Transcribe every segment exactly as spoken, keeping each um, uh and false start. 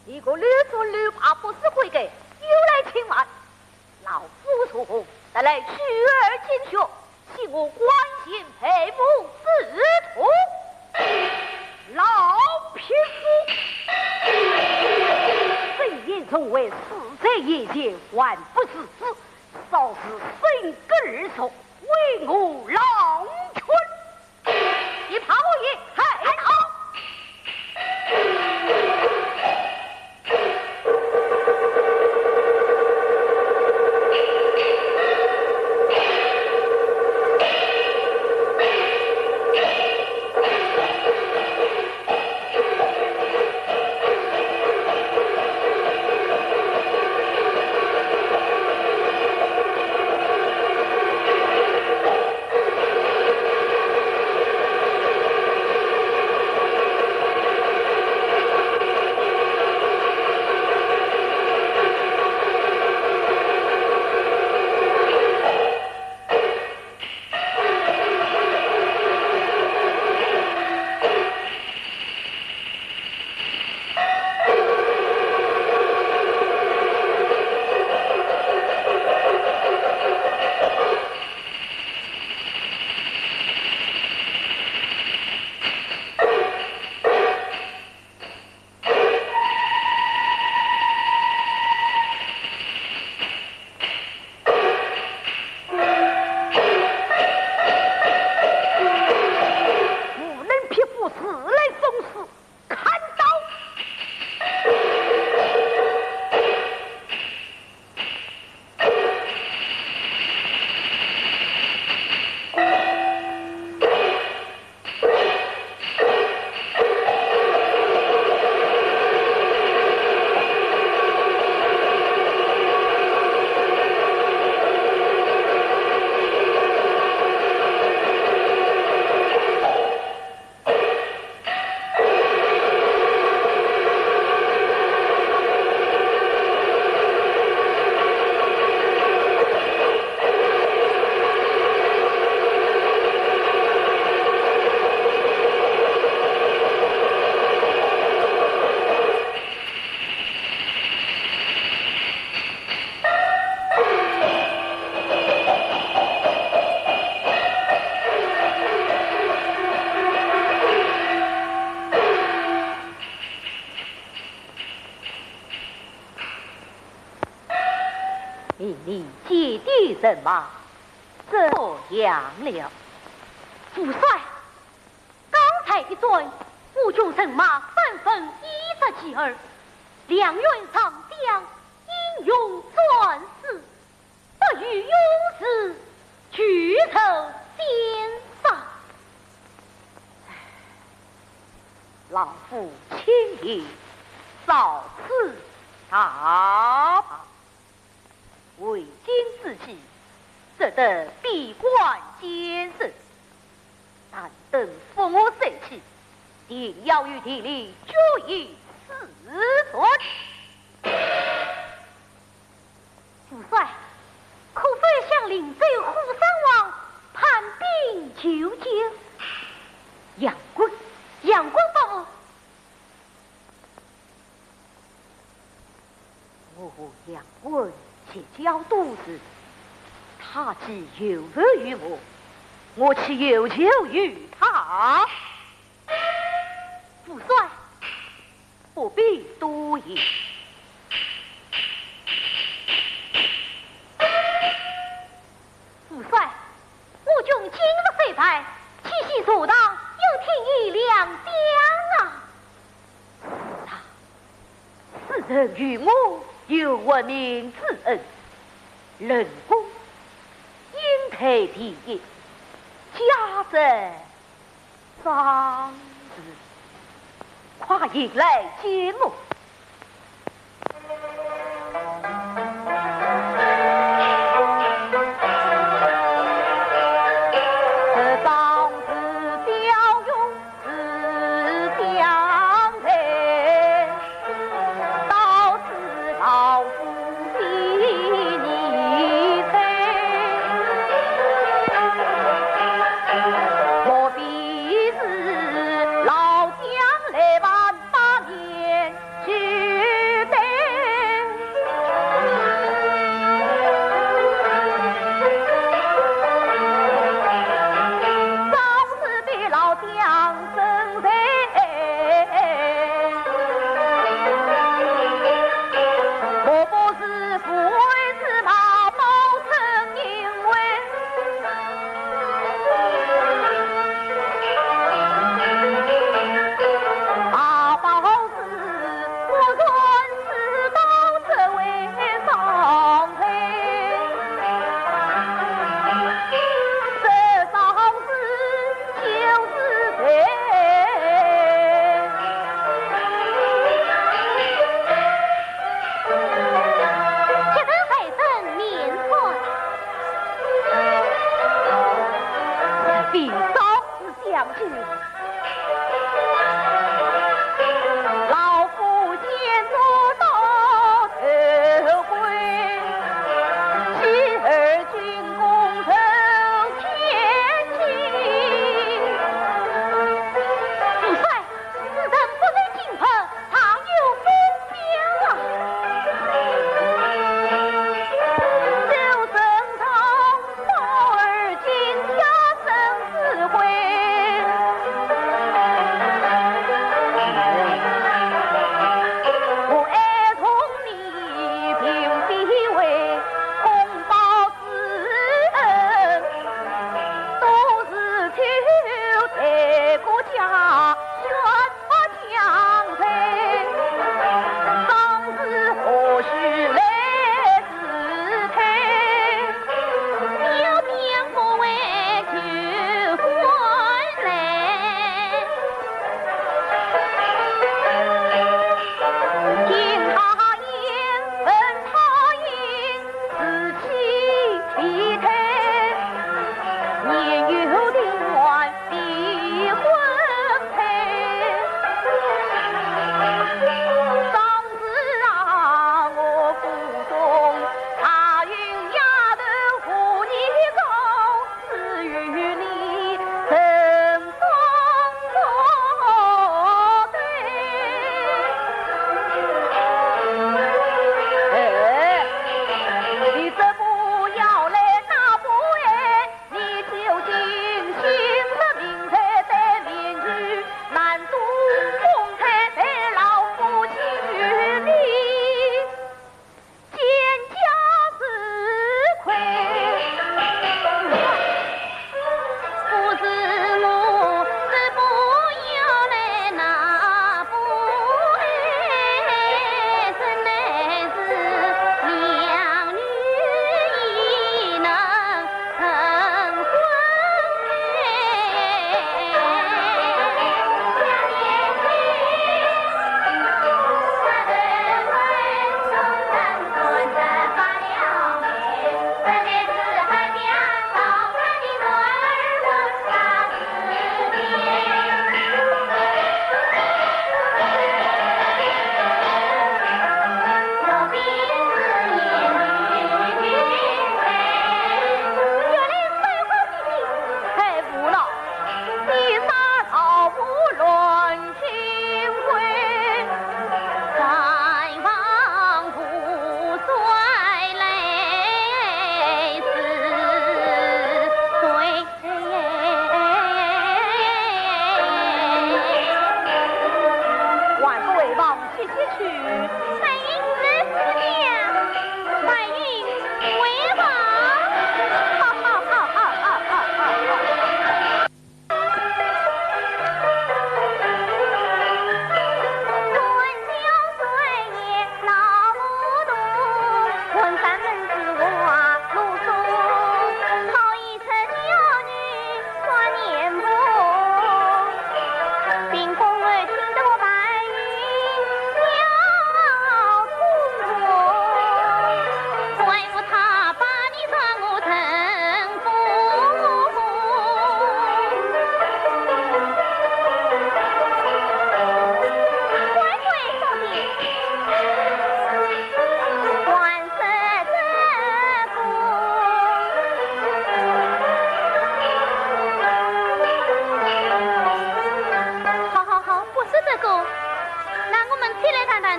你个绿竹绿麻不识规矩，又来侵犯。老夫若得来举儿进学， 许我官前配母之痛。老匹夫，沈岩重为死罪已决，还不自知，稍时伸根而出，为我老君。你怕我也害臊。 无能匹夫自来送死，砍刀！ 命你解救人马，怎样了？父帅，刚才一战，我军人马三分之一杀去矣，两员上将英勇战死，不遇勇士，俱受斩杀。老夫请你少此大骂。 为今之计，只得闭关监视，但等伏魔散去，定要与田里决一死战。父帅，可否向灵州虎山王盼兵求救？杨棍，杨棍伯父。 我杨棍结交都市，他既有求于我，我岂有求于他？父帅，不必多言。 父帅，我军今日虽败，岂是坐堂又听雨两江啊？是啊，此人与我有活命之恩，论功，英退第一，家在 张氏，快引来见我。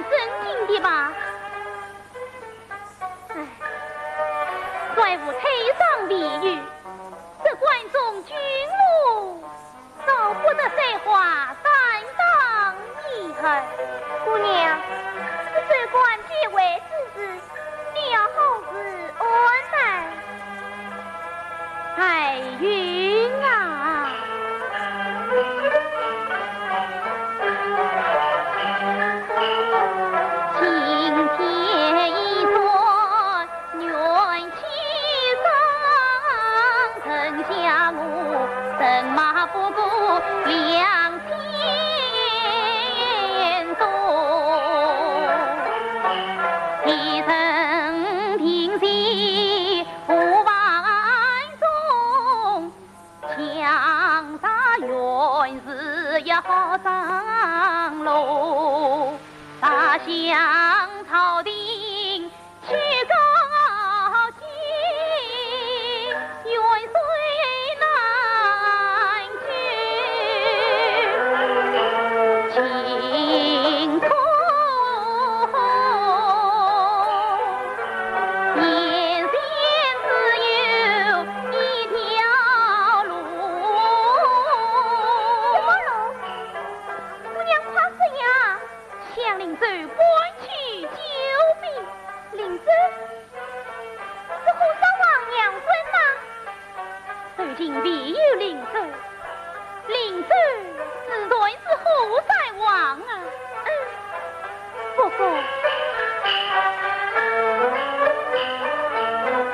正经的吧？唉，怪无推伤未愈，这关中军务，少不得水花担当一二。姑娘，这州官解围之事，你要好自安排。 白云啊，青天一转，元气上，城下我人马不过两千多，一人平息 五万众，强杀袁氏要上路，杀向朝廷去告急，袁氏难救。 情苦，眼前只有一条路。什么路？姑娘快说呀！向灵州搬去救兵。灵州？ 是虎山王杨森吗？如今未有灵州，灵州自然是虎山王啊。嗯，不过，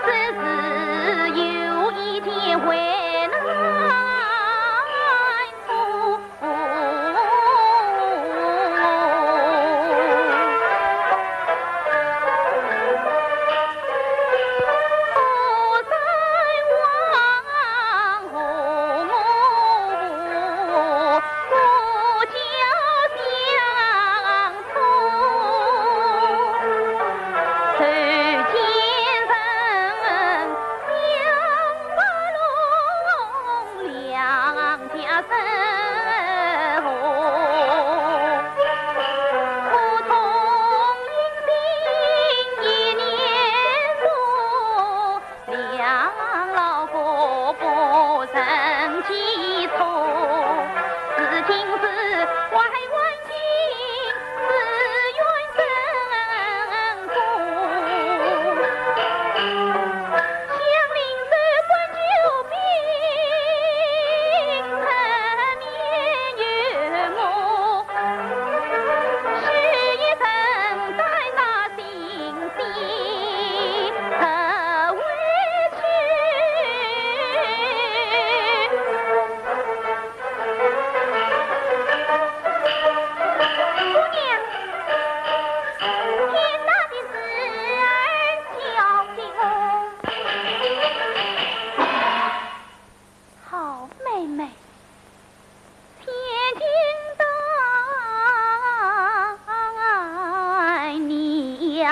只是有一点为难处。 姑娘，天大的事儿交给我。好妹妹，千金待你要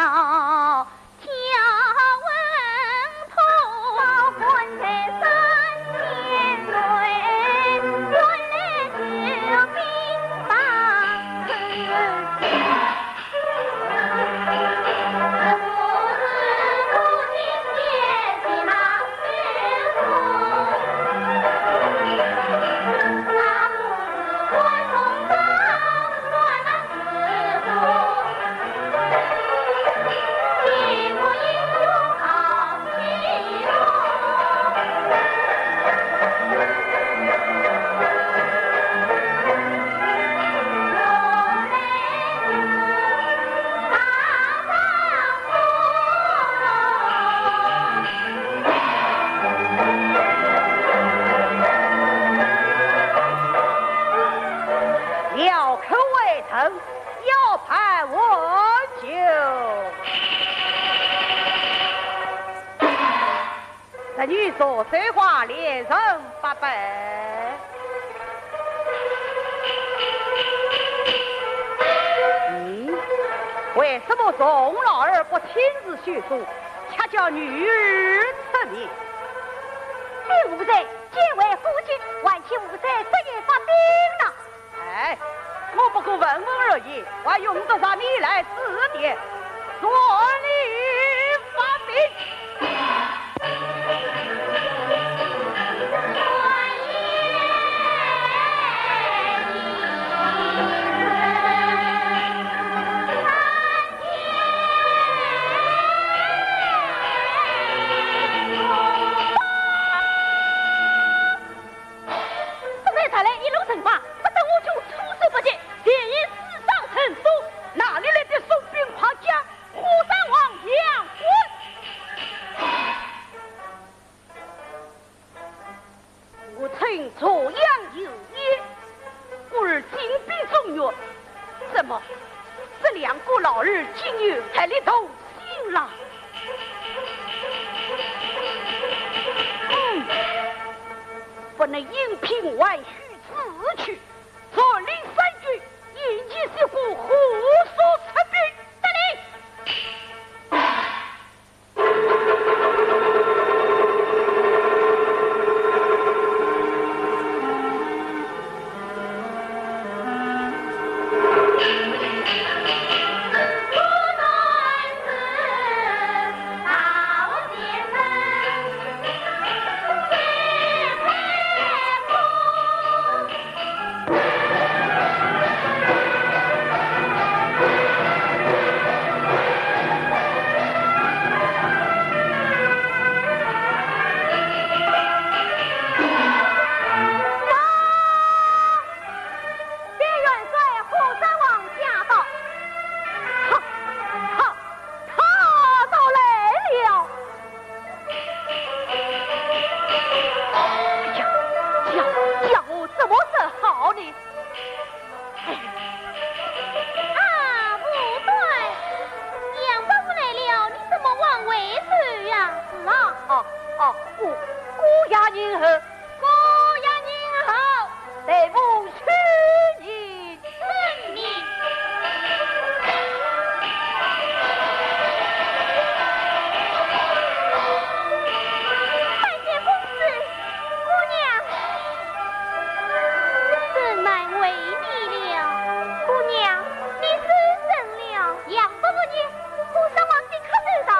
要口为证，要判我就。侄女左水花连城八拜。咦，为什么众老儿不亲自宣读，却叫女儿出面？这无罪，皆为夫君，还请无罪，不要发兵了。 哎，我不过问问而已，还用得着你来这两个老儿竟有才力动心了。嗯，不能因凭外虚自取，传令三军，引起西湖火速出兵。得令。 边元帅和山王驾到。哈，哈，他到来了。 呀，呀，叫我怎么说好呢？哎。啊，不对，杨伯父来了，你怎么往回走呀？是啊。哦，哦，姑，姑爷您好。姑爷您好。待奴去迎。 遵命。拜见公子，姑娘。真难为你了。姑娘，你收神了。杨伯父呢？和山王即刻赶到。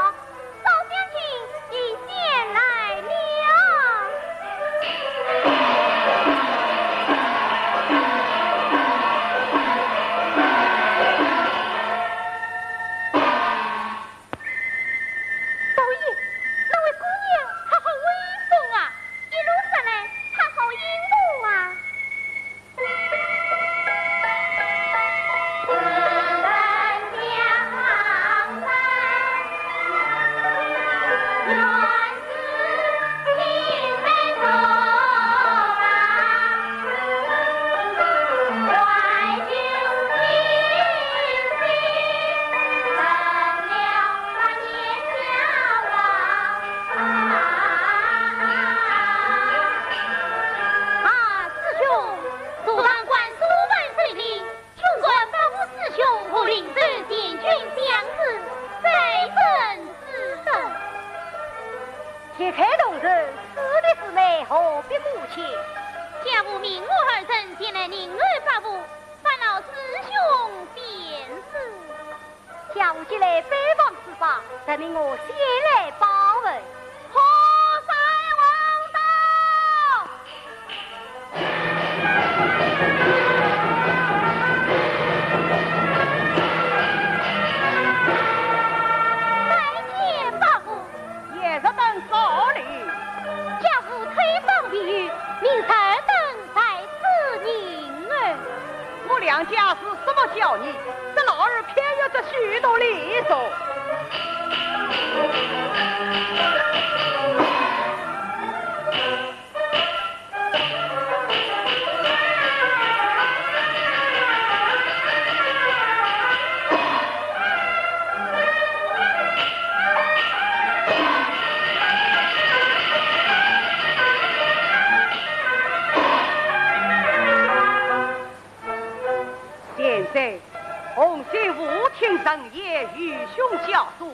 老将军已前来了。宝爷，那位姑娘她好威风啊！一路上来，她好英武啊！ 啊，师兄，坐堂观书万岁令，穷传伯父师兄和灵州前军将士，罪甚至重。且看同人，此地之内何必过去？家父命我二人前来迎候伯父，烦劳师兄便是。 叫我即来拜访此番，特命我先来报问。和山王到。拜见伯父。 贤侄们告礼。家父推访未遇，命侄儿等在此迎候。我两家是什么教你？这老儿偏要这许多礼数。 贤侄，洪兴武听谗言，愚兄教唆，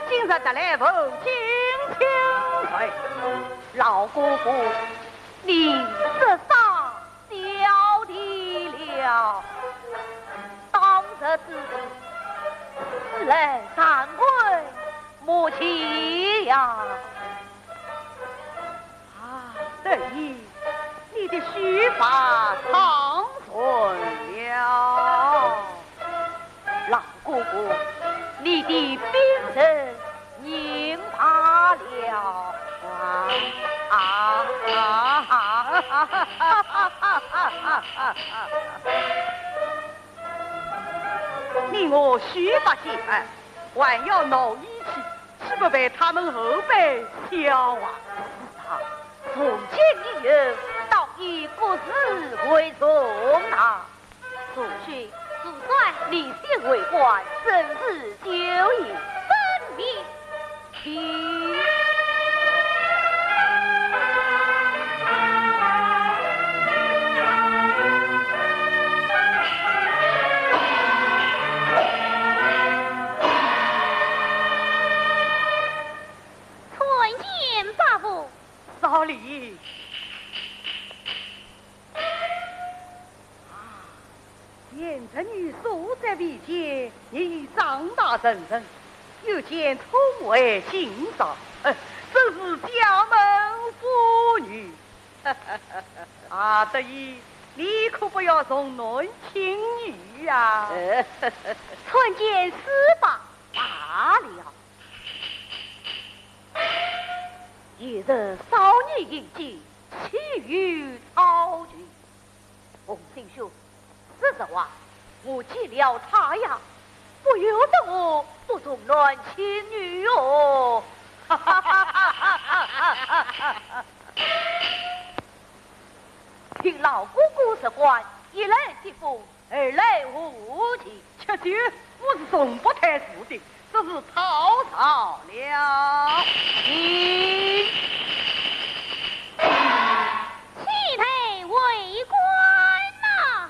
今日特来负荆请罪。老哥哥，你这把小弟了，当日之事，世人暂会莫提呀。 啊，得意，你的须发长存了。老哥哥，你的兵人年大了。啊，啊，啊，你我须发皆白， 还要闹义气，岂不被他们后辈笑话？是啊，从今以后，当以国事为重啊。祖训，祖官，你先为官，朕是酒饮。遵命。请。参见伯父。少礼。 啊，贤侄女素习未见，你已长大成人，又见聪慧心少，呃，真是家门妇女。啊，德义，你可不要重男轻女呀。参见师伯。罢了。一日少年英俊，岂有超群。 洪秀兄，说实话，我见了他呀，不由得我不重男轻女哦。听老哥哥说话，一来接风，二来和气。吃酒，我是从不太输的，这是套招了。请。 启禀为官呐。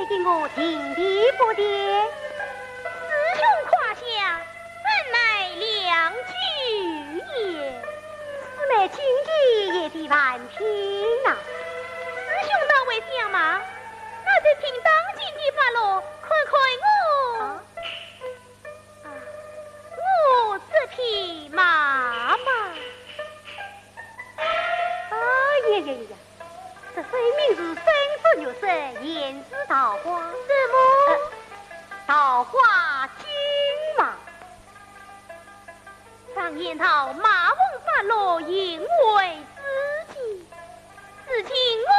给我停便不停？师兄夸下，怎奈良久也。师妹今天也是万听呐。师兄倒会相骂，那就听当今的发落，看看我。啊，我这匹马嘛。哎呀呀呀！ 这分明是生似玉石，现似桃花。什么？呃，桃花金马。常言道，马逢发落，引为知己。如今我，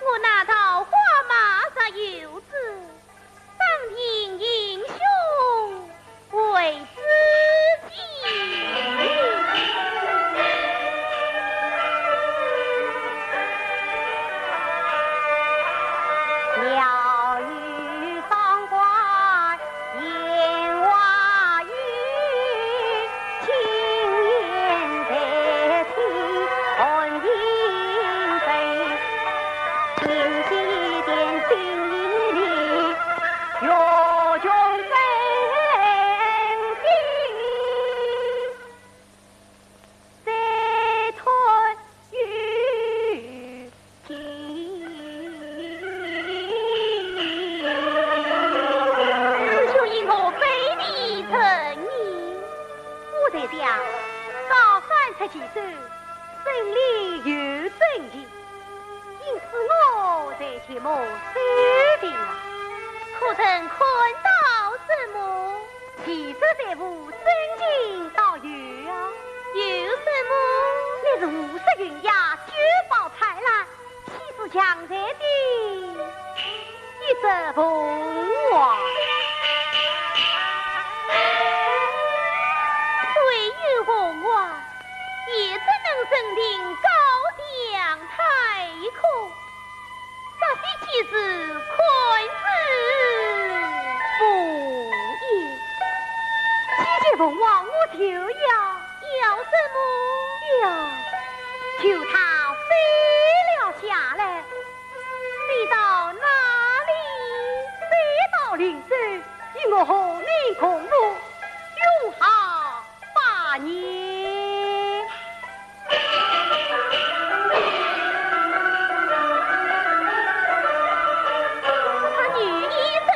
我那桃花马若有主， 当今英雄为知己。师兄因何背地承认？我在想，高山出奇手，胜利有真情，因此我在前目收兵了。可曾看到什么？奇手在握，真情倒有啊。有什么？乃是五色云霞，九宝彩篮， 岂是强才的一只凤凰？虽有凤凰，也怎能镇定高墙太空？这些皆是看之无益。既然凤凰，我就要。要什么？要求它飞了下来。 飞到哪里？飞到灵州，与我和民共乐，永好百年。他女一生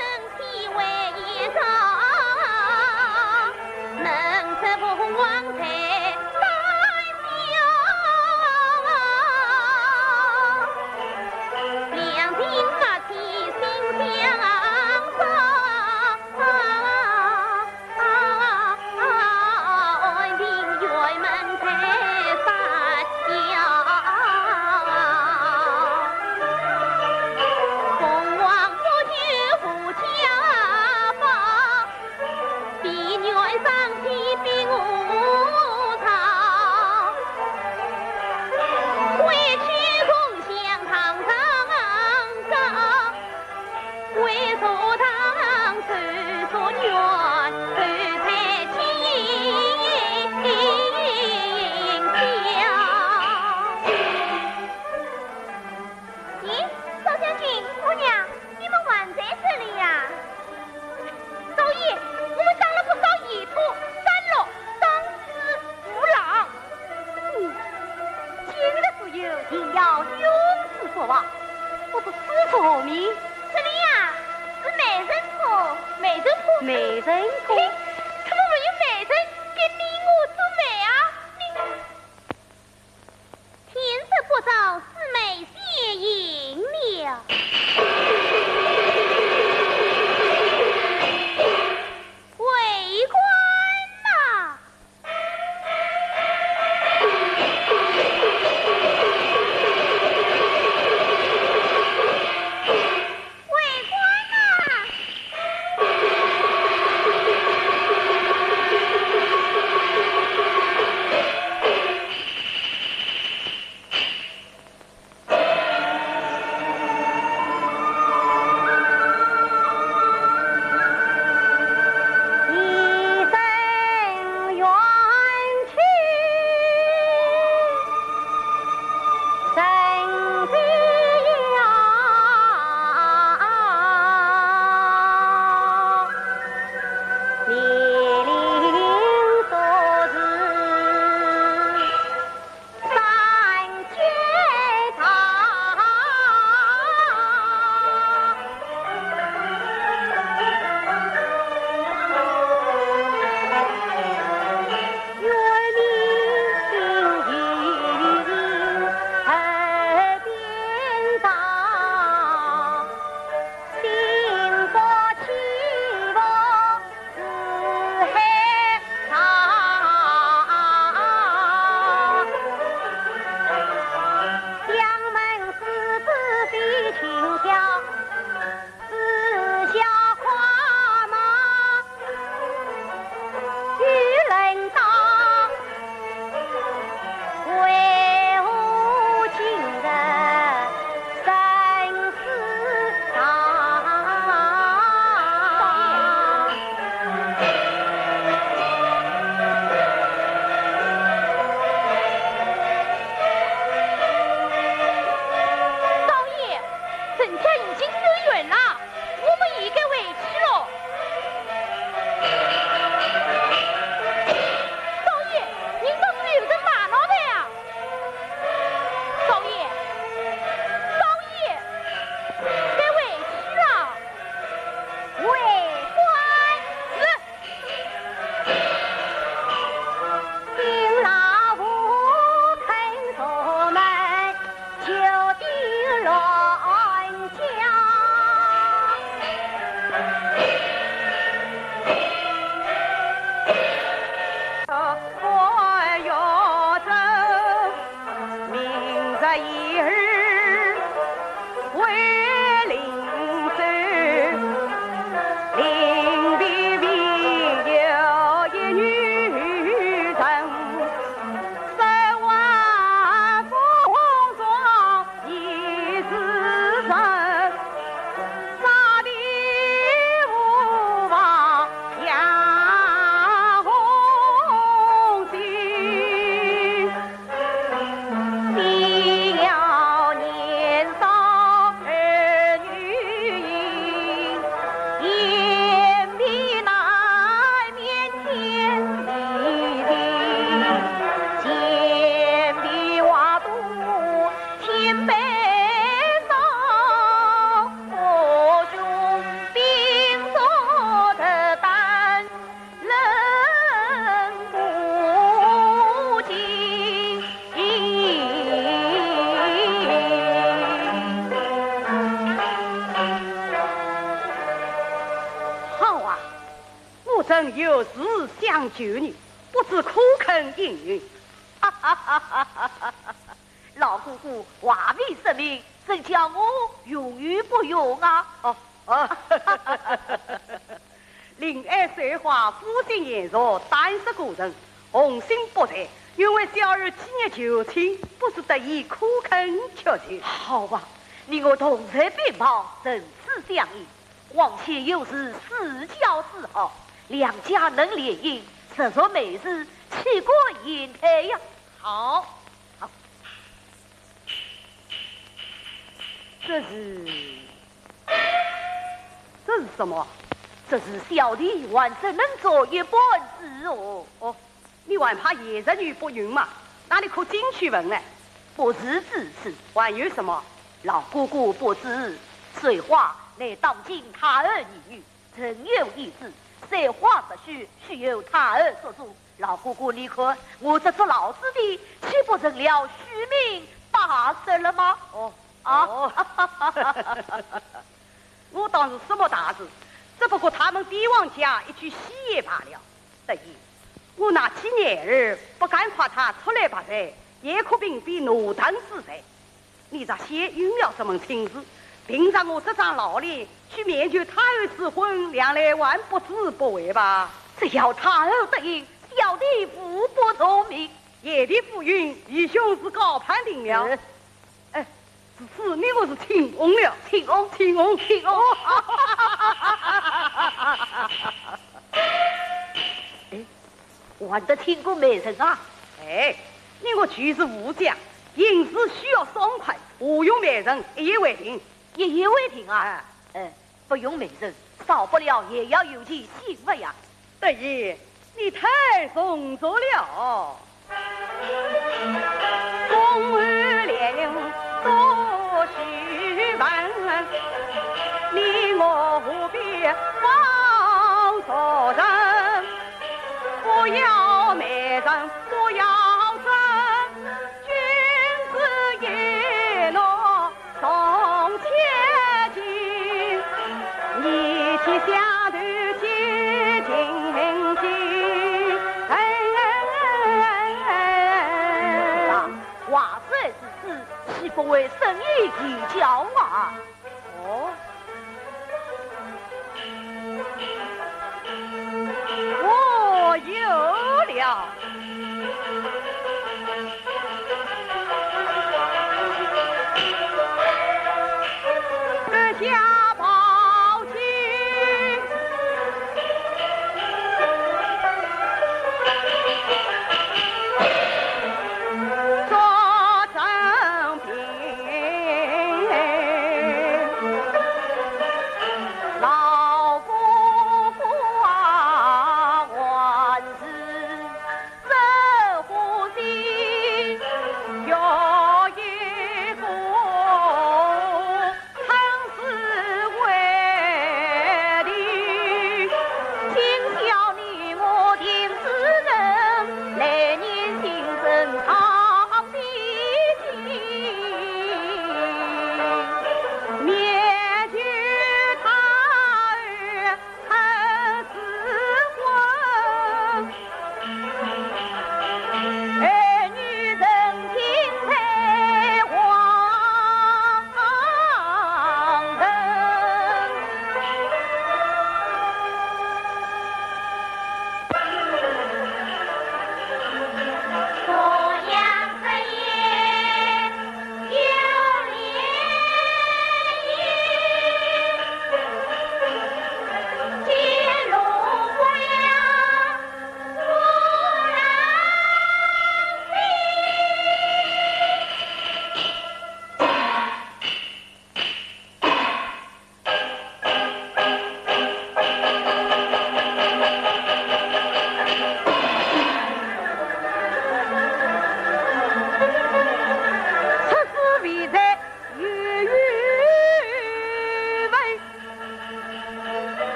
咦，少将军、姑娘，你们还在这里呀？少爷，我们打了不少野兔、山鹿、狼、狮、虎、狼。嗯，今日之游，定要用此说法，不知此处何名？这里呀，是美人坡。美人坡？美人坡？嘿，怎么没有美人给你我做媒啊？你 天色不早，师妹先行了。为官呐！为官呐！儿为灵州，灵璧唯有一女人，十万红妆一世人，杀敌无妨杨红巾。 小年少儿女英，言必难免千里情，千里话多千杯少，我兄兵所得担 人不及。好啊，我正有事相求你，不知可肯应允？哈哈哈哈哈哈！老哥哥，话未说明，真叫我容易不容啊？哦， 哦，令爱水花，肤性言熟，胆识过人，红心薄才，愿为小儿几日求亲，不知得意可肯屈就？好啊，你我同在边旁，唇齿相依，往前有事四交四好，两家能联姻，实属美事，岂可言退呀？好，好。 这是，这是什么？这是小弟还只能做一半事哦。哦，你还怕爷侄女不允吗？那你可进去问呢？不是此事。还有什么？老哥哥不知，水花乃当今太后义女， 曾有一子，水花不许，须由太后做主。老哥哥，你看，我这做老子的，岂不成了虚名罢了吗？哦，啊？哦。我当是什么大事，只不过他们帝王家一句戏言罢了。得意，我那几年儿不赶快他出来吧噻，也可屏蔽挪腾之罪。 你这些又要什么亲事？凭着我这张老脸去面求太后赐婚，两来还不知不会吧？只要太后答应，小弟无不从命。贤弟夫人，愚兄是高攀定了。呃。哎，自此你我是亲翁了。亲翁，亲翁，亲翁。哎， 还得请个媒人啊？哎，你我就是武将，行事需要爽快，何用媒人一言为定？一言为定啊？哎。哎，不用媒人，少不了也要有件新物呀。得意，你太重作了。 公侯联姻多须问，你我何必枉作人？不要媒人不要尊，君子一诺 同前进，你去下头接近近。哎，哎，哎，哎，哎。啊，话虽如此，岂不会深以为交啊？哦。 我有了。这下报信，说 老哥哥啊，还是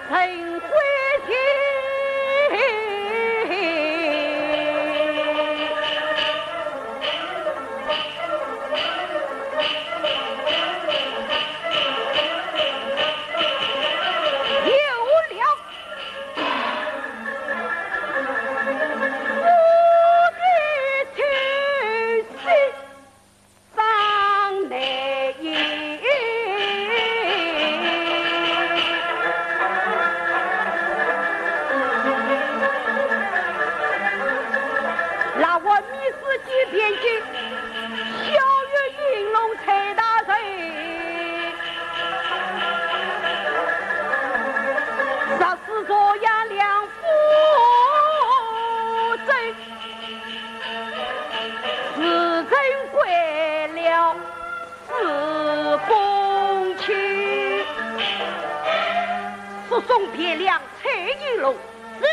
陈贵卿。有了。我的情绪。 上来也。那我密室几遍经，小月引弄崔大人，若是这样两不争， 自认为了是公卿。速送汴梁崔应龙。是。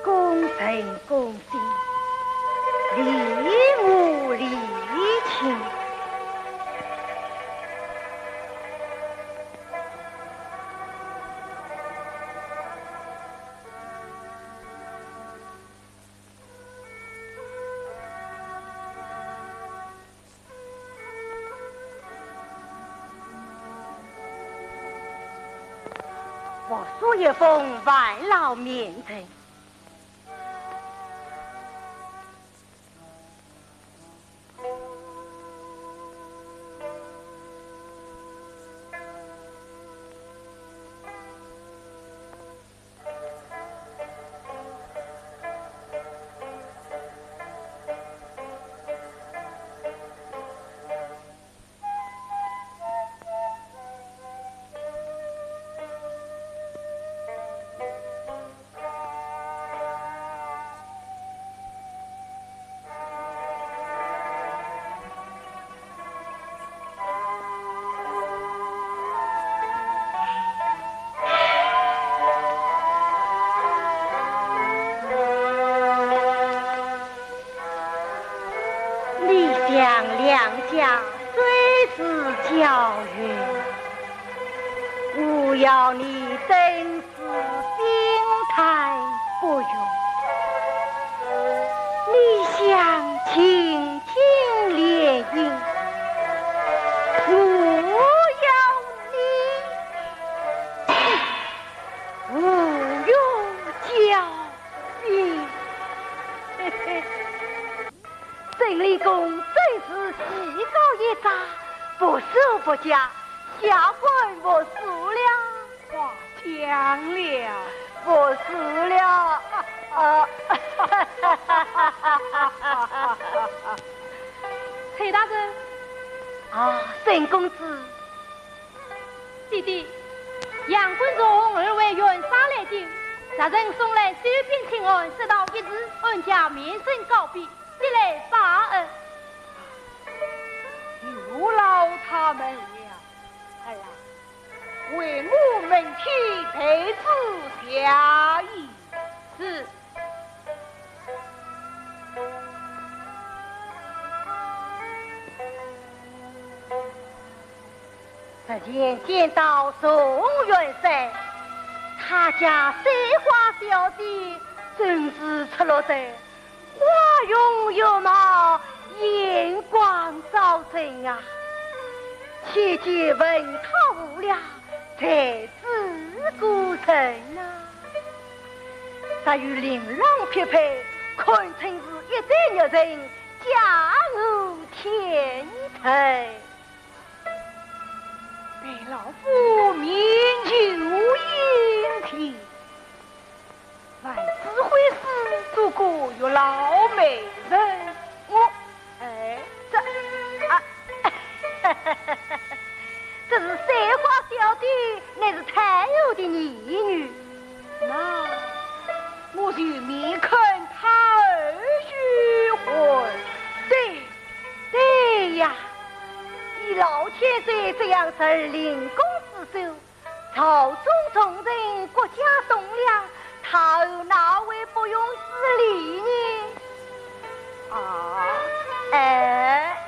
功成功尽，理无理情。 我书一封，万劳面圣。 你想两家虽是交怨，无要你登 此冰台不容。你想秦晋联姻，无要你无用交兵。 沈令公真是艺高一丈，不输不加，下官服输了。话讲了，服输了。啊，崔大人。啊，沈公子。 姐姐，杨官从二位院舍来京，着人送来收兵请安，说道一字，俺家面圣告别，即来拜恩。有劳他们了。儿啊，为我门前备置茶饮。是。 日前见到宋元帅，他家水花小姐真是出落得花容月貌，眼光照人啊！且见文韬武略，才子过人啊！ 若与令郎匹配，堪称是一代绝人，家喻天成。待老夫面求英雄，万子会师做个月老媒人。我 哎，这，啊，这是水花小姐，乃是太后的义女。那我就面看她而须婚。对，对，呀，以老千岁这样才儿灵公之手，朝中重臣，国家栋梁，他儿哪会不用势利呢？啊，哎。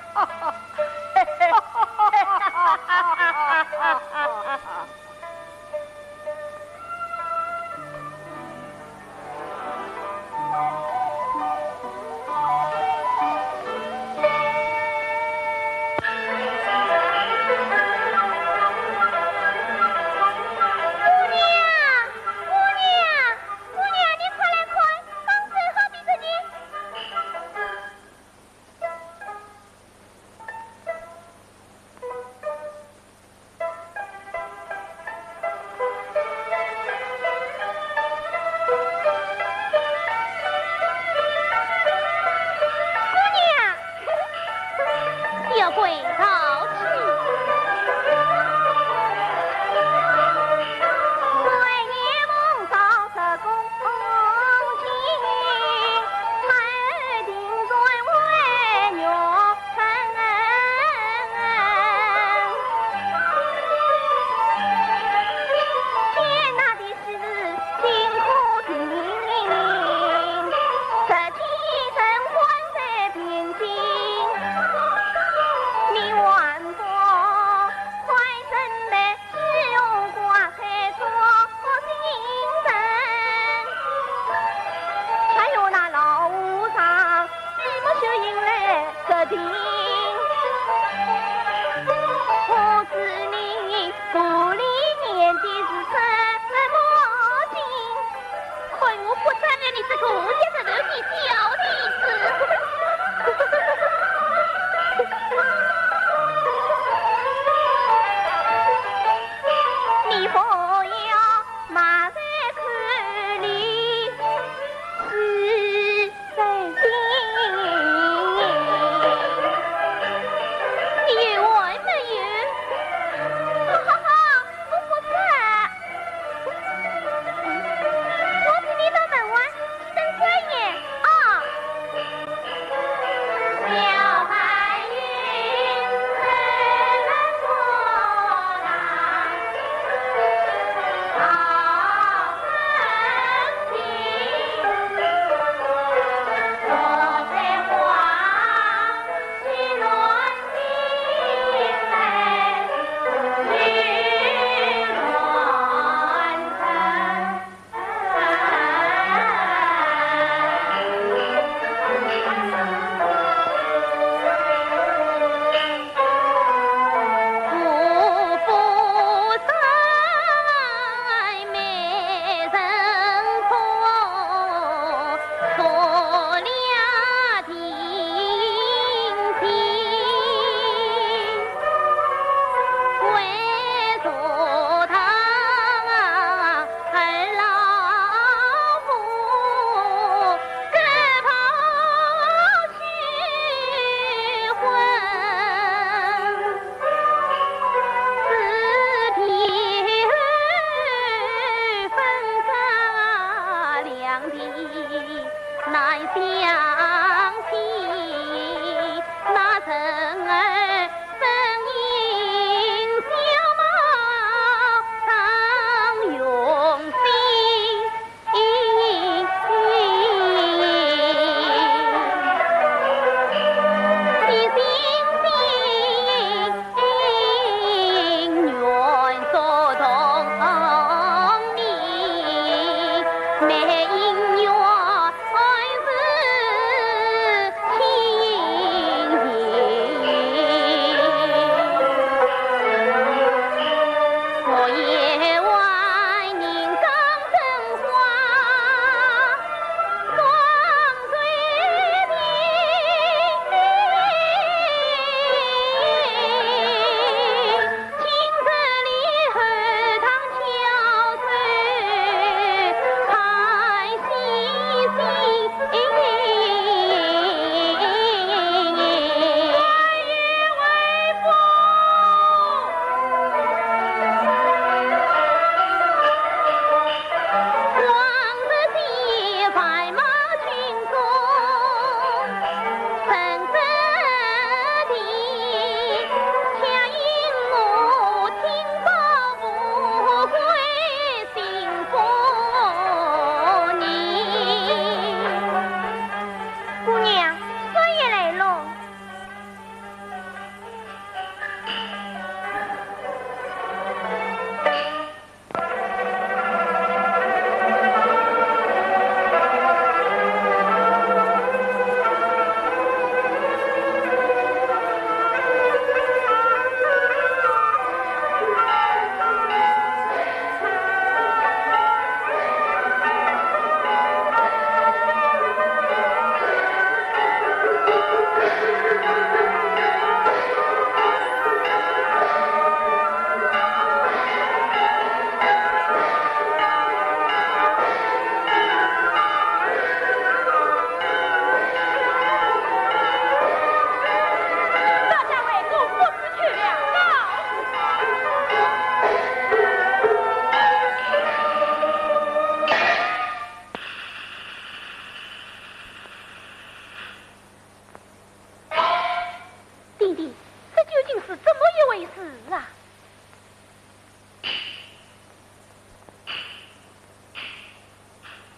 这究竟是怎么一回事啊？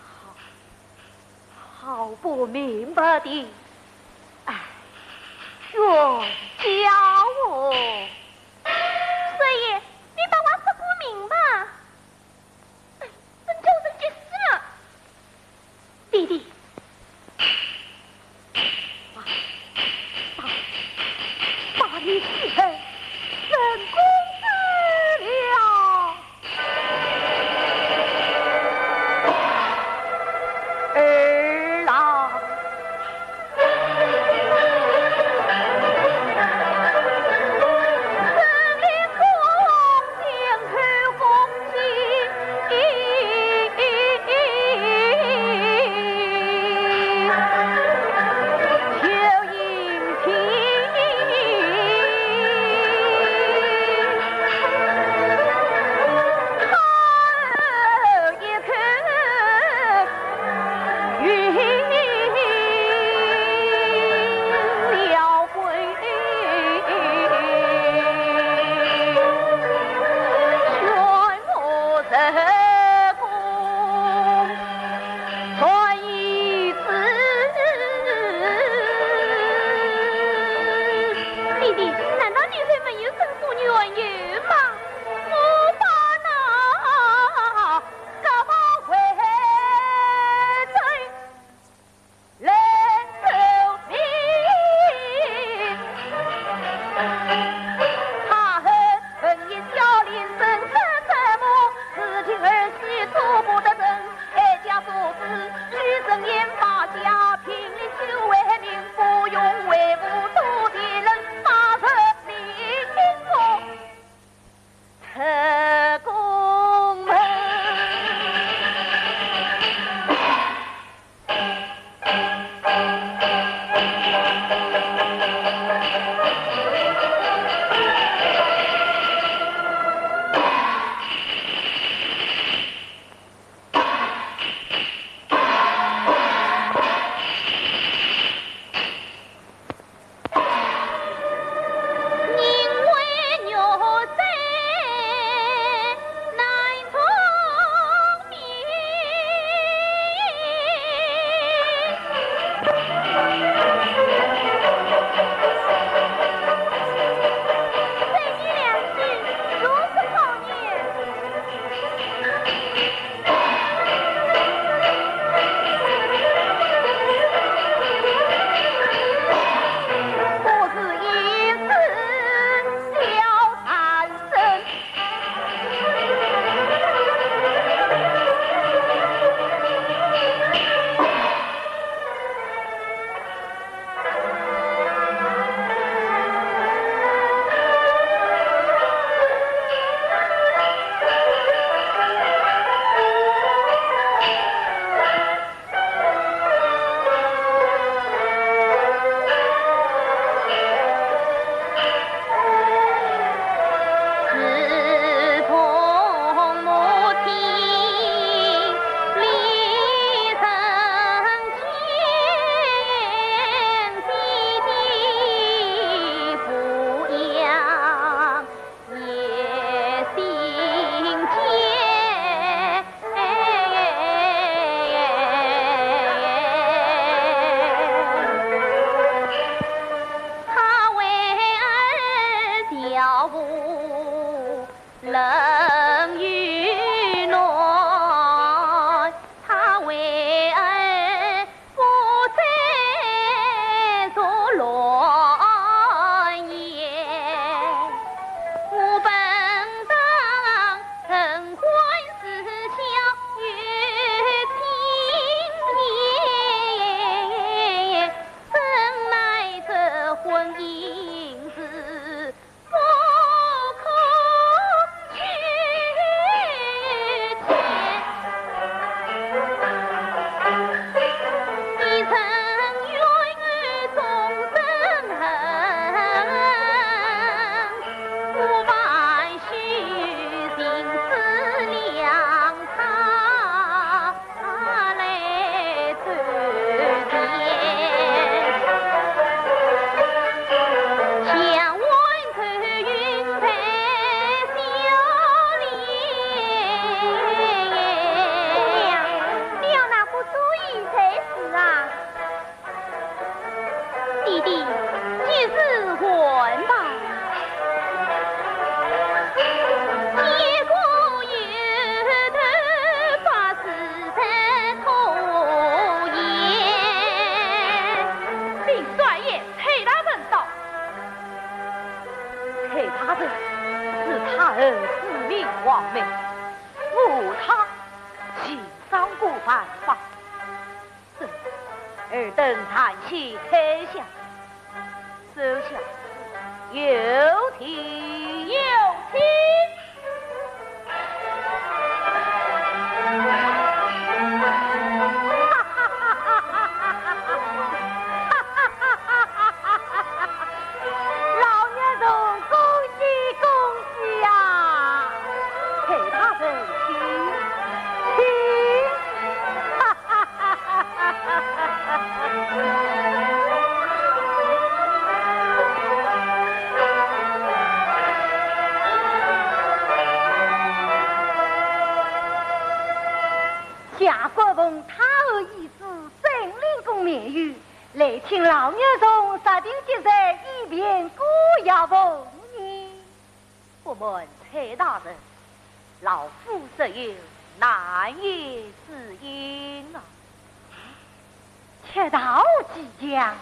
好，好不明白的，哎，冤家哦！师爷，你把话说个明白。 真叫人急死了。弟弟，把，把，把你欺负成功子了。儿啊， 弟弟，难道你就没有生过冤仇吗？我把那 特工们。大人，是他儿自命王明，我他情商过犯法。这尔等暂且退下，手下有请。有请。老娘舅，恭喜恭喜呀！陪大人请，请。下官奉太后懿旨，圣灵宫免御， 来请老娘舅设定酒席，以便孤夜奉迎。不瞒崔大人，老夫实有难言之隐啊。却道ਕੀ讲？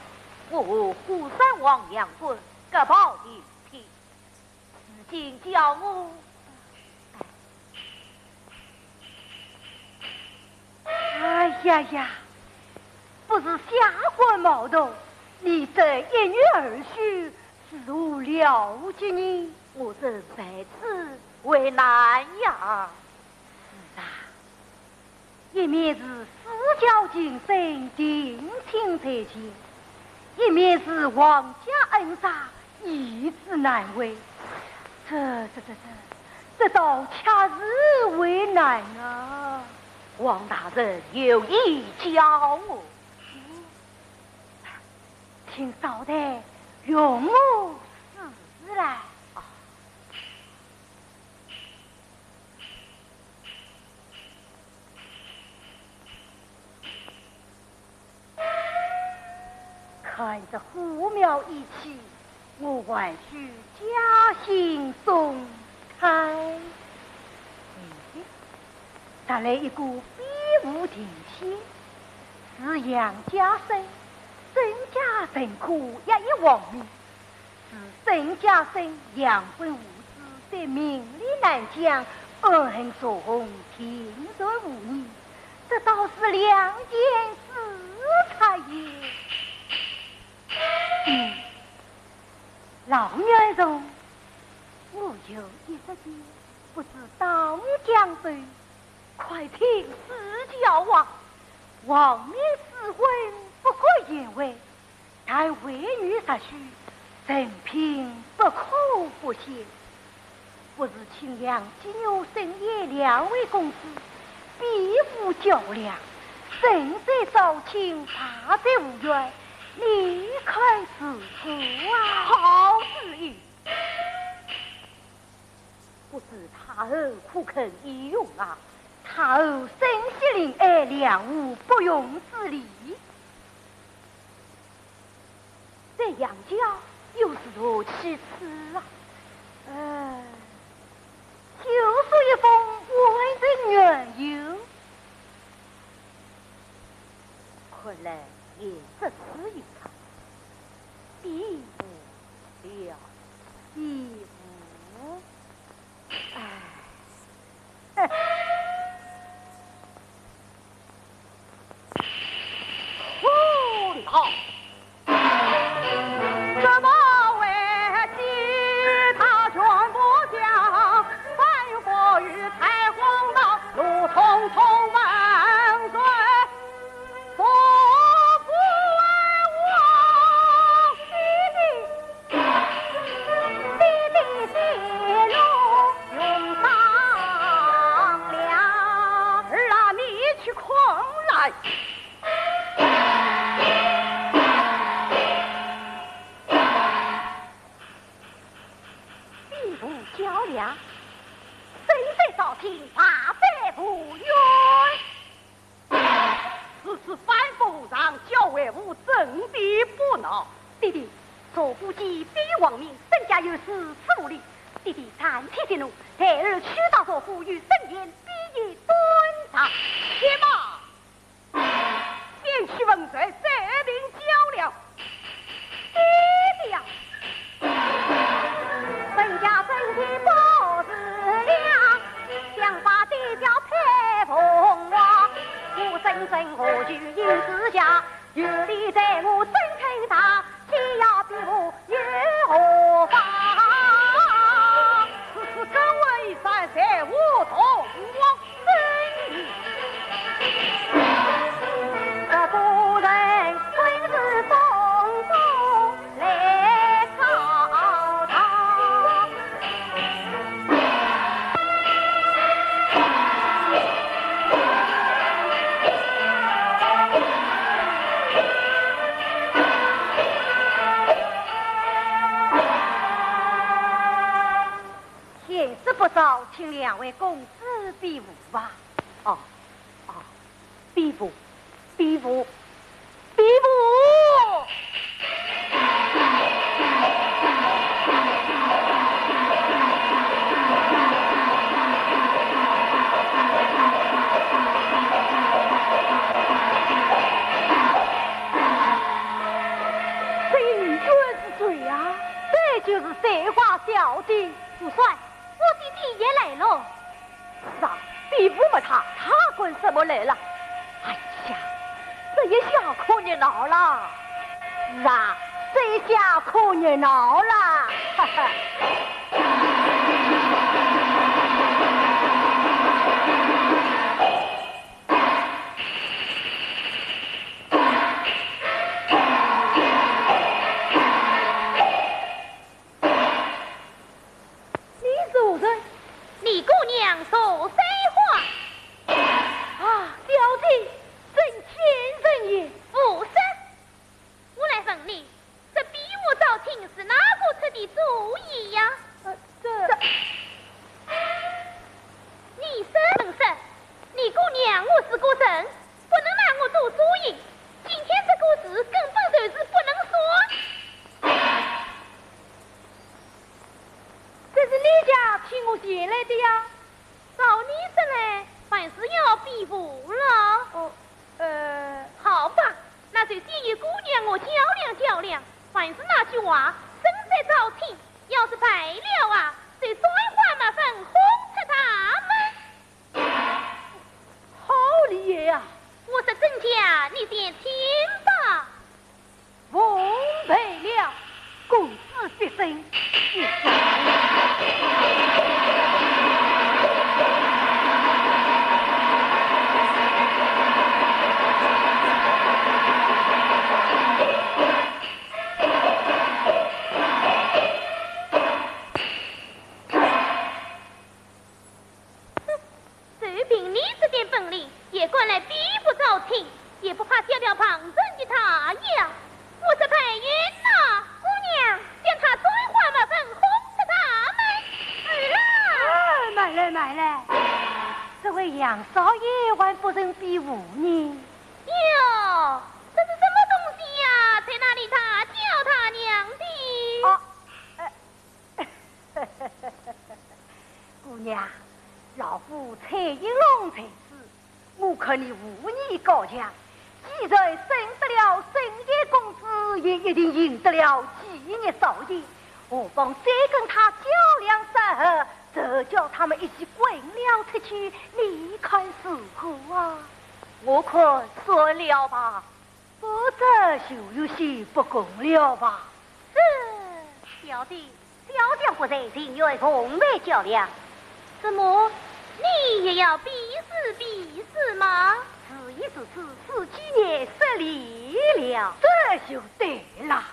我和虎山王杨棍隔袍定亲， 如今叫我……哎呀呀，不是下官冒动，你这一女二婿是何了结呢？我正在此为难呀。是啊， 一面是四郊情深定亲在前，一面是皇家恩杀，易子难违。这、这、这、这、这倒恰是为难啊！王大人有意教我。请稍待，容我试试来。 看这虎庙一起，我还需加兴松开。咦，踏来一个飞舞定仙，是杨家生，曾家曾科也已亡命， 是曾家生杨棍无知，对名利难讲，恩恩仇仇，定然无疑，这倒是两件事差也。嗯，老元帅，我有一只计，不知道你讲对，快请指教啊！王命赐婚不可言违， 但未遇实许，成品不可不现。不是青阳金牛生意两位公子，比武较量，胜者招亲，败者无缘，你看如何啊？好主意！不知太后可肯依用啊？太后深悉令爱，谅无不用之理。 在杨家又是何其次啊？呃，就说一封完成原由。看来也只此一场，比武了，比武。 哎。儿啊，你去看来。比武较量，胜者招亲，败者无缘。 如此反复无常，教为父怎地不恼？爹爹，赵府既非王命，怎家有如此无礼？爹爹暂且息怒，待儿去到赵府，与盛言比一短长。且慢，先去问罪，再定较量。爹爹呀！不招请两位公子比武吧？哦，哦，比武，比武，比武！这应该是谁呀？这就是水花小姐。主帅，我的弟也来了。是啊，比武嘛，他，他管什么来了？哎呀，这也下可热闹了。是啊，这下可热闹了。哈哈。你是何人？李姑娘坐山花。啊，小姐，真千人也。无甚。我来问你，这比武招亲是哪个出的主意呀？呃，这……这……你说，你说，李姑娘，我是个人，不能拿我做主意。今天这个事根本就是不能说。这是你家请我前来的呀？照你说来，还是要比武了。哦，呃，好吧，那就先与姑娘我较量较量，还是那句话，胜者招亲，要是败了啊，就摔花抹粉，轰出大门。好厉害呀！我说真假，你先听吧。奉陪了，公子必胜。哼，就凭你这点本领，也敢来比武招亲，也不怕吓了旁人的大雅。我说白云呐，姑娘，将他摔花抹粉，轰出大门。儿啦！哎，慢来，慢来，这位杨少爷还不曾比武呢。哟，这是什么东西呀？在那里大叫大娘的。哦，呃， 姑娘，老夫蔡应龙在此，我看你武艺高强，既然胜得了生野公子，也一定赢得了继业少爷，何妨再跟他较量三合，再叫他们一起滚了出去，你看如何啊？我看算了吧。 不，这就有些不公了吧？这……小姐，小将不才，情愿奉陪较量。怎么，你也要比试比试吗？事已至此，此计也失礼了。这就对了。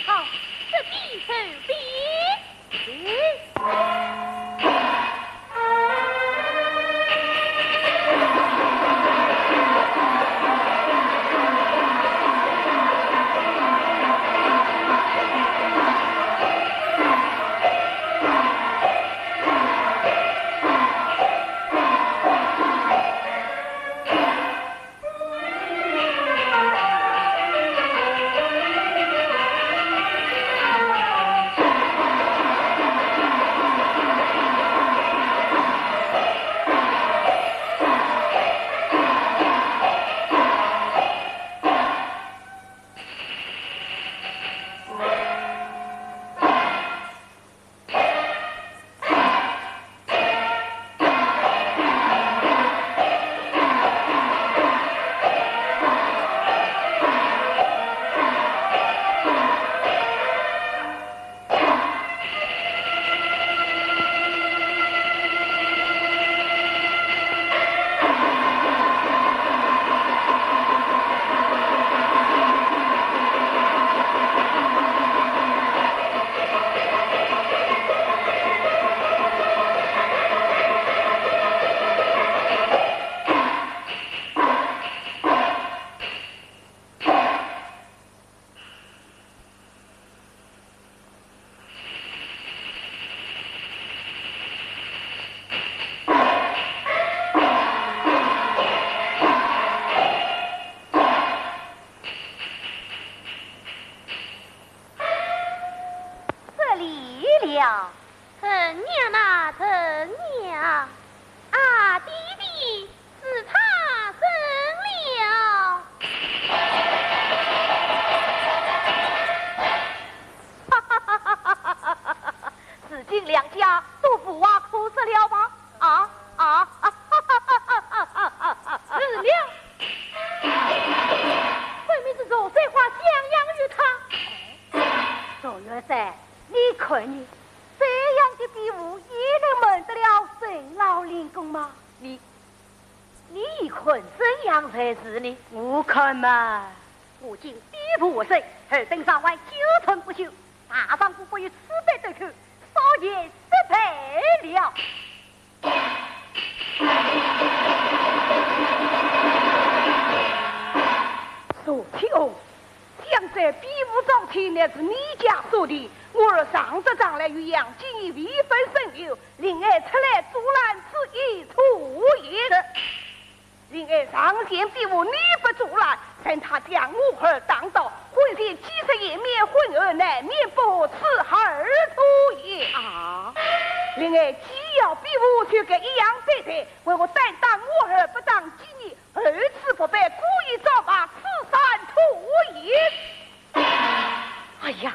好，这比就比。了。怎样啊，怎样？啊，爹爹，是他怎了？如今两家都无话可说了吧？啊啊啊！是了，分明是赵三花相让于他。赵元帅，你看呢？这样的比武也能瞒得了沈老令公吗？你，你看怎样才是呢？我看嘛，我今比武获胜，尔等上外久存不休，大丈夫不与此辈对抗，少爷失败了。 苏七翁，想这比武招亲乃是你家所定，我儿上得场来与杨继义未分胜负，令爱出来阻拦此一出也。 令爱上前比武，你不阻拦，任他将我儿打倒，婚前几次颜面，婚后难免不和，此二出也。啊！令爱既要比武，就该一样对待，为何单打我儿不打继义，二次不败故意招骂，此三出也。哎呀，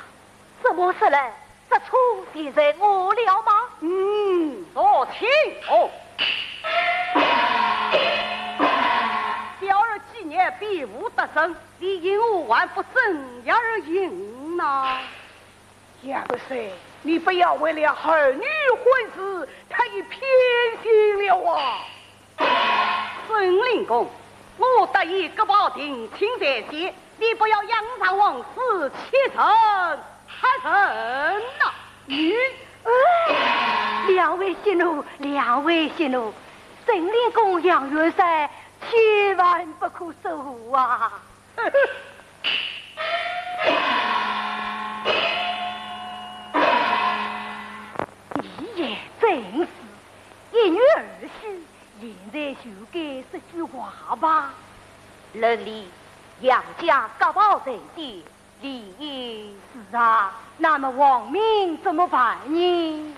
这么说来， 这错便在我了吗？嗯，苏七翁。小儿今日比武得胜，你因何还不怎样而应呢？杨元帅，你不要为了儿女婚事，太偏心了啊！ 沈令公，我答应各保定亲在先，你不要扬长忘事，欺人害人呐！你，哎，两位息怒，两位息怒，沈令公、杨元帅千万不可疏忽啊！你也真是一女二婿， 现在就该说句话吧。论理，杨家各保在先，理应。是啊，那么王命怎么办呢？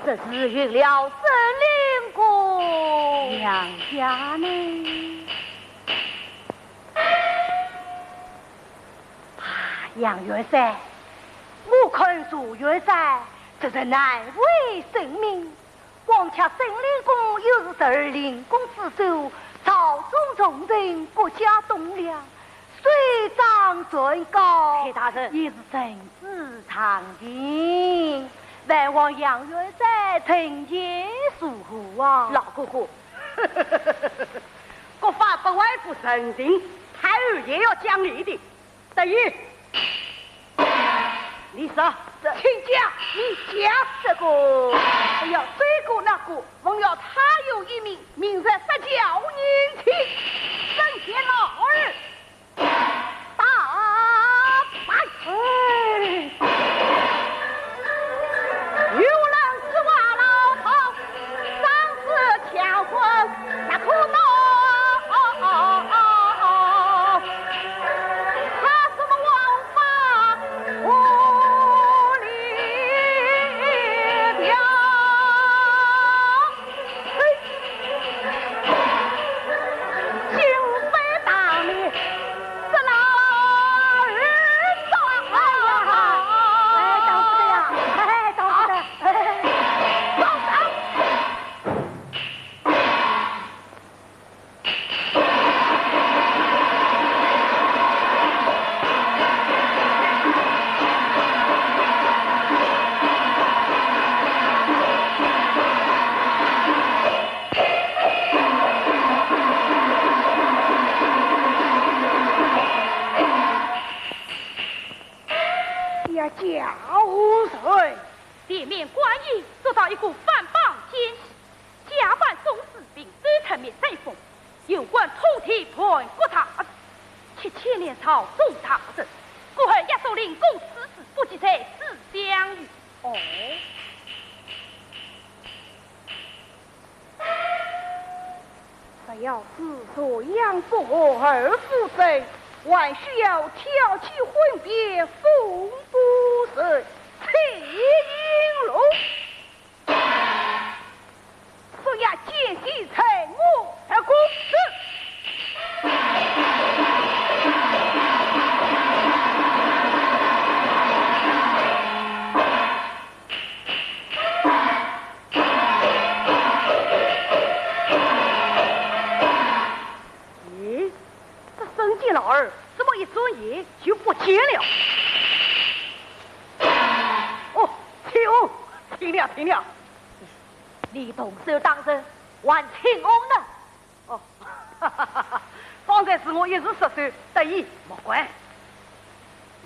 这是应了沈令公。杨家呢？ 啊，杨元帅，我看赵元帅这是难为沈命，况且沈令公又是十二令公之首，朝中重臣，国家栋梁，水涨船高，谢大人。也是臣子上庭，还望杨元帅臣前疏忽啊。老哥哥，国法不外乎人情，太后也要讲理的。 大爷，你说，这，亲家，你讲。这个，哎呀，这个那个，还要他有一名，名在三教年轻，圣贤老儿，大败。哎。有人说话老好， 上司强婚不可闹，他什么王法无理条。嘿，心非大理，这老儿说话。哎，当不得呀，哎，当不得。 呀，叫何人？前面官驿捉到一个反绑奸细，假扮宗师，并手持灭罪封，有关通天盘国大事，七千两朝中大事，故而押送令公处置，不及在此相遇。哦。 只要是洛阳不和而复争，还需要挑起婚变，封呀，停了！你动手打人，还请安呢？哦，方才是我一时失手，得意，莫怪。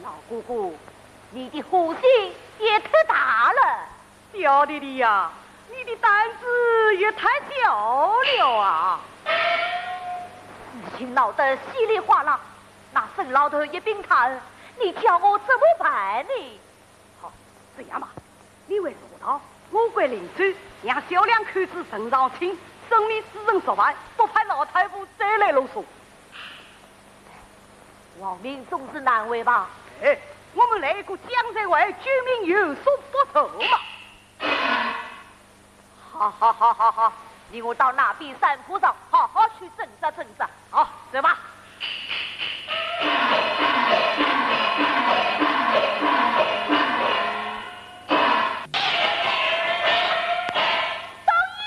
老哥哥，你的火性也忒大了。小弟弟呀，你的胆子也太小了啊！事情闹得稀里哗啦，那沈老头一并踏，你叫我怎么办呢？ 好，这样吧，你回茶堂，我回灵州，让小两口子呈上请，生米煮成熟饭，不怕老太婆再来啰嗦。王明总是难为吧？哎，我们来一个将在外，救命有所不图嘛。 好好好好好，你我到那边山坡上好好去挣扎挣扎。好，走吧。少爷，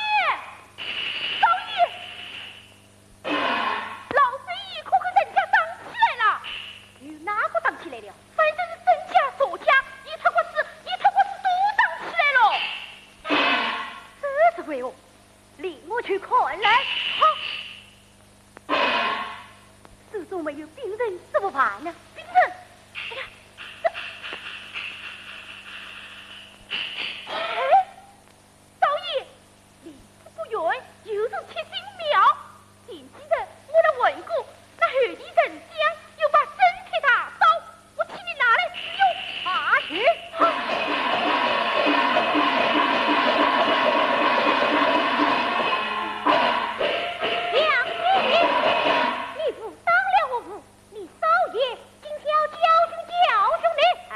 少爷，老贼一口口人家打起来了。有哪个打起来了？反正是真家、仇家，一塌刮子，一塌刮子都打起来了。这是为何？ 令我去看来。好。手中没有兵刃怎么办呢？兵刃？哎呀，这……哎，少爷，离此不远，有座七星庙。前几日我来问过，那后殿神将有把真铁大刀， 我替你拿来用。啊，去！梁子，你误当了我误，你少爷今天要教训教训你。哎，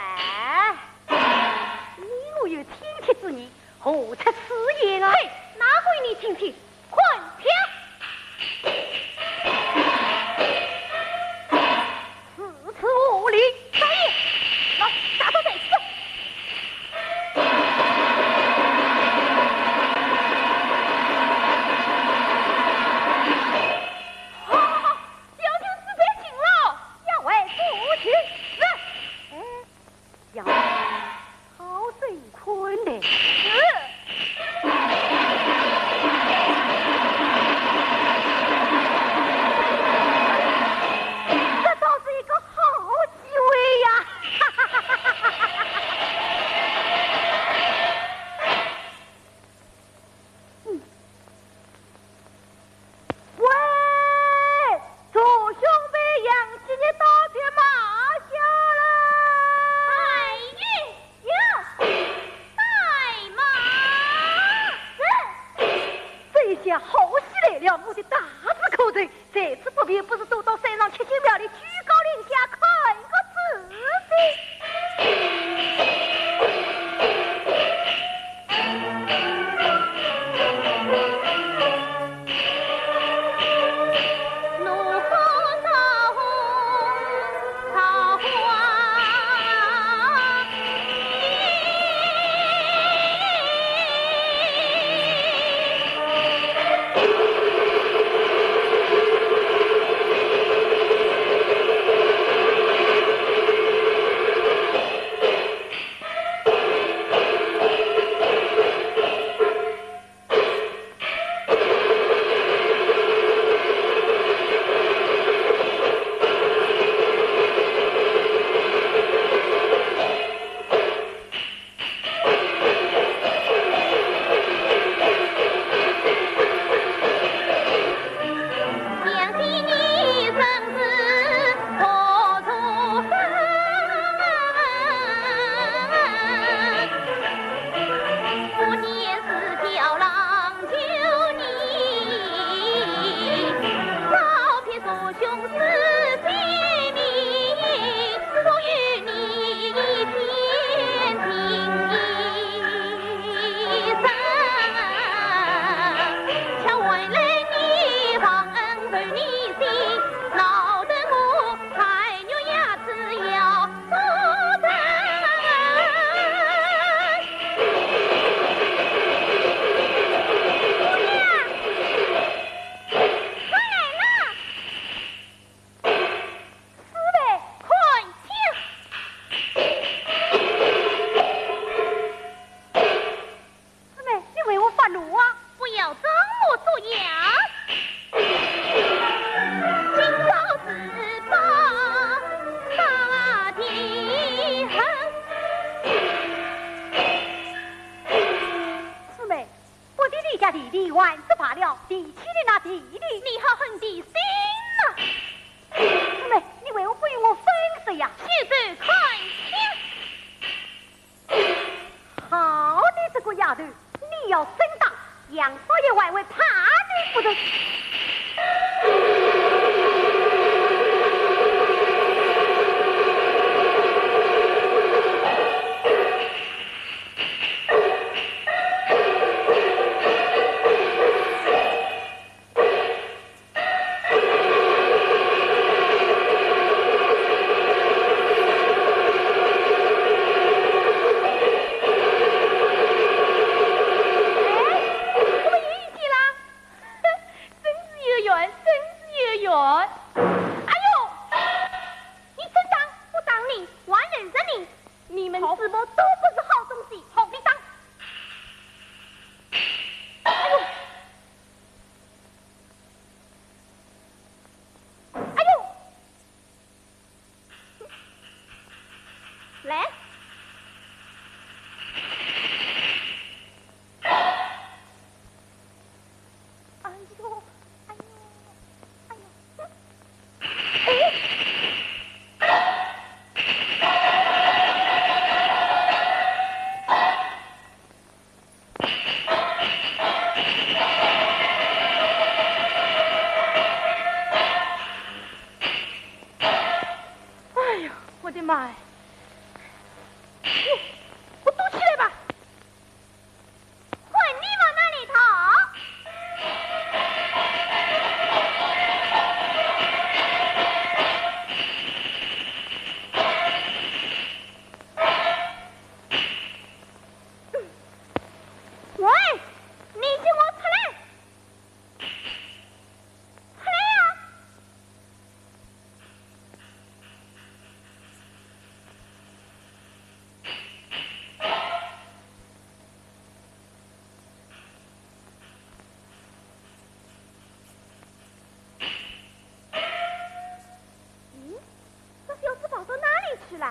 你我有亲戚之义，何出此言啊？嘿，哪个与你亲戚？ 看枪！如此无礼！少爷，喏，大刀在此。好，好，好，小舅子别请了。要外出去。是。哎， 要好生看待。是。这倒是一个好机会呀！嗯。 喂，众兄妹，杨七爷到此马下了。哎呀，还是罢了，提起你那弟弟，你好狠的心呐！妹，你为何不与我分手呀？现在看清。 好你这个丫头，你要真打，杨少爷还会怕你不成？哎，怎么又遇见了？真是有缘，真是有缘。哎呦，你真打，不打你，我还认识你。你们师伯都不是好东西，好，你打。哎呦，哎呦。 来。哎呦，哎呦，哎呦，哎。 哎呀，我的妈呀！我，我躲起来吧。看你往哪里逃！ 喂，你给我出来！出来呀！咦，这小子跑到哪里去了？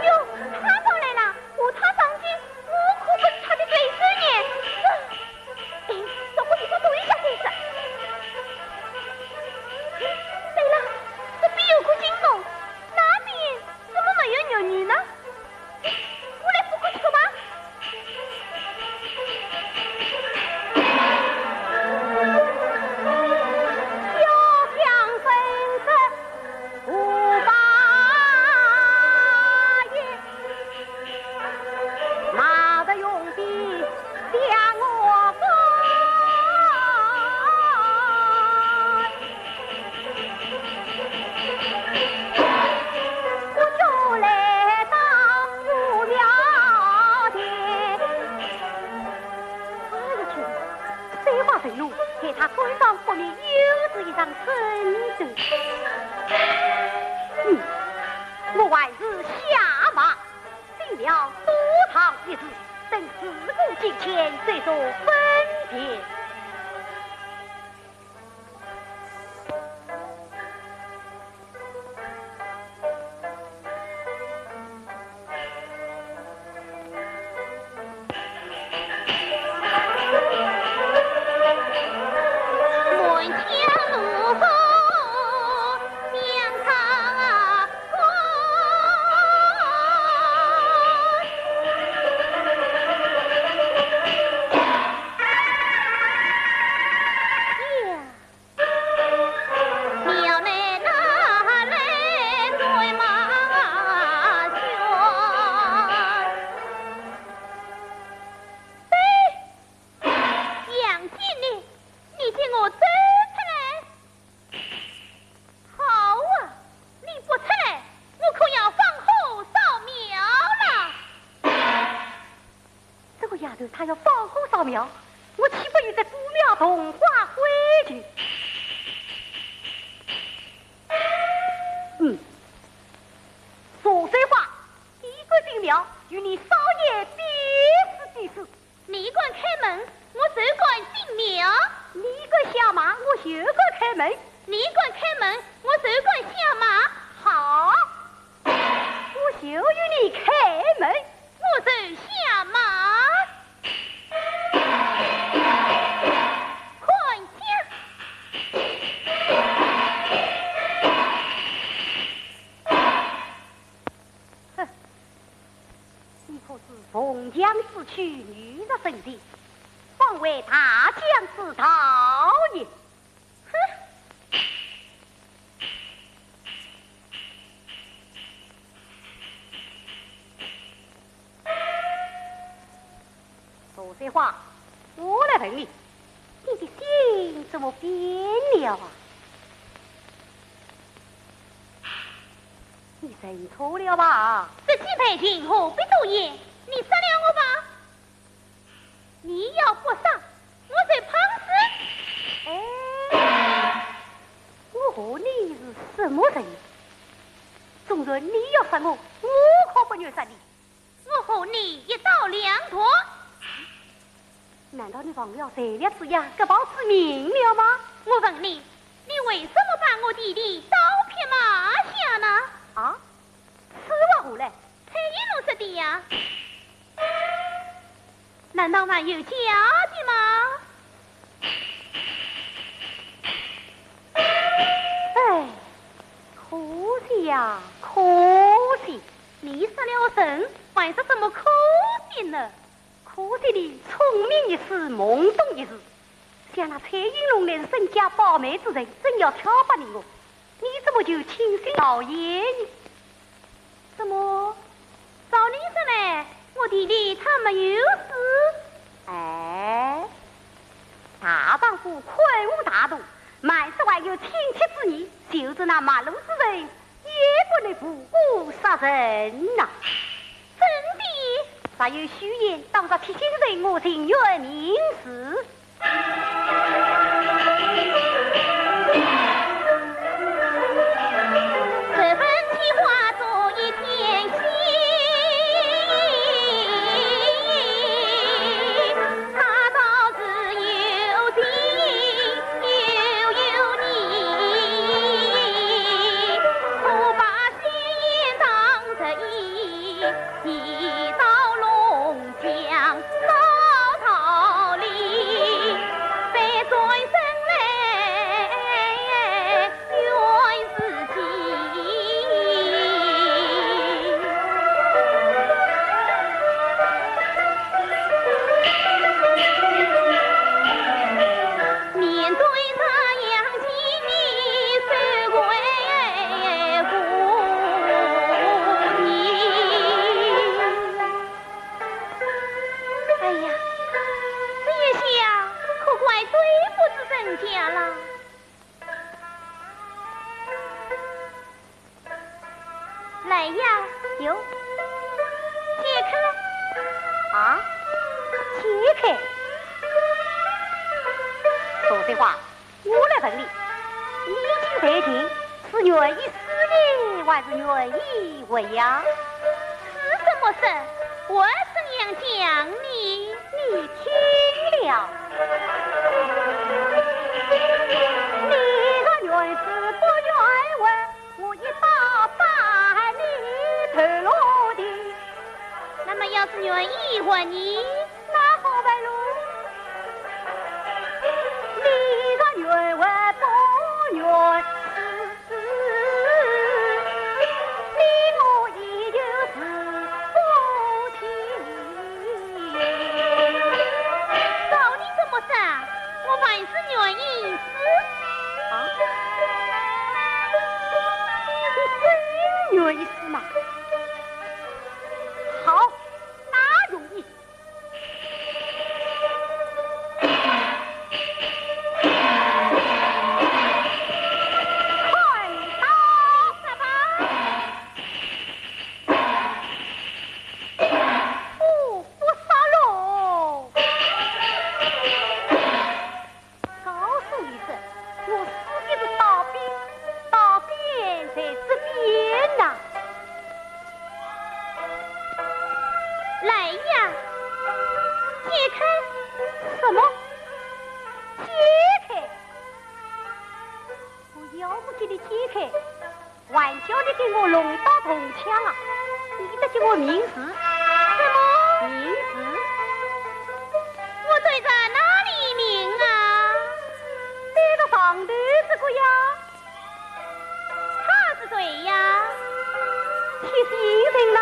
哟，他倒来了，和他上去，我可不是他的对手呢。 哎，找个地方躲一下再说。哎，对了，这边有棵金松，那边怎么没有牛牛呢？哎，我来拂个去吧。小将本是无法言。 马的用兵将我过，我就来到武庙前。哎呀天哪，绥化文武，害他官方覆灭，又是一场争斗。嗯，我还是下马。 进了赌场一事，等事过境迁再做分辨。杨经理，你给我走出来！ 好啊，你不出来，我可要放火烧庙了。这个丫头她要放火烧庙，我岂不与这姑庙同化灰烬？嗯，说实话，一个顶面要与你少爷比试比试。你敢开门，我就敢进庙。你敢下马，我就敢开门。你敢开门，我就敢下马。好，我就与你开门。我就下马。看呀！ 哼，你可知逢强之屈，遇弱则强，方为大将之道也。哼！左水花，我来问你，你的心怎么变了啊？ 你认错了吧？这几百情何必多言？你杀了我吧！你要不杀，我就碰死。哎，我和你是什么人？纵然你要杀我，我可不愿杀你。 我和你一刀两断。难道你忘了谁了子牙，各报子名了吗？我问你，你为什么把我弟弟刀劈马下呢？啊？此话何来？蔡瀛龙说的呀。难道还有假的吗？ 哎，可惜呀，可惜！你杀了人，还说什么可惜呢？可惜你聪明一时，懵懂一时，想那蔡瀛龙乃是身家百倍之人，真要挑拨离我，你怎么就轻信豪言呢？ 怎么，照你说来，我弟弟他没有死？哎，大丈夫宽宏大度，万事还有亲戚之义，就是那陌路之人，也不能无故杀人呐。真的？若有虚言，当着贴心人，我情愿明示。 这份情话早已天晓，他倒是有情又有义，可把虚言当真意，一刀弄 将道道理，反转身来怨自己。面对这样的你，谁会不急？ 哎呀，这一下可怪对不住人家了。来呀，有，解开。啊？解开？左水花， 我来问你，你已经被定，是愿意死呢，还是愿意活呀？是什么事？我怎样讲呢？你听了。你若愿死不愿活，我一刀把你头落地。那么要是愿意活呢？ 那好办喽。你若愿活不愿死，你我也有死不起。照你这么说，我还是愿意死。啊？你真愿意死吗？好，那容易。 快刀！哦，不杀喽！告诉你说，我使的是刀柄，刀柄在这边呐。给我弄到铜墙啊！你得给我明示。什么？明示？我对着哪里明啊？对着上头这个呀。他是谁呀？七星人呐。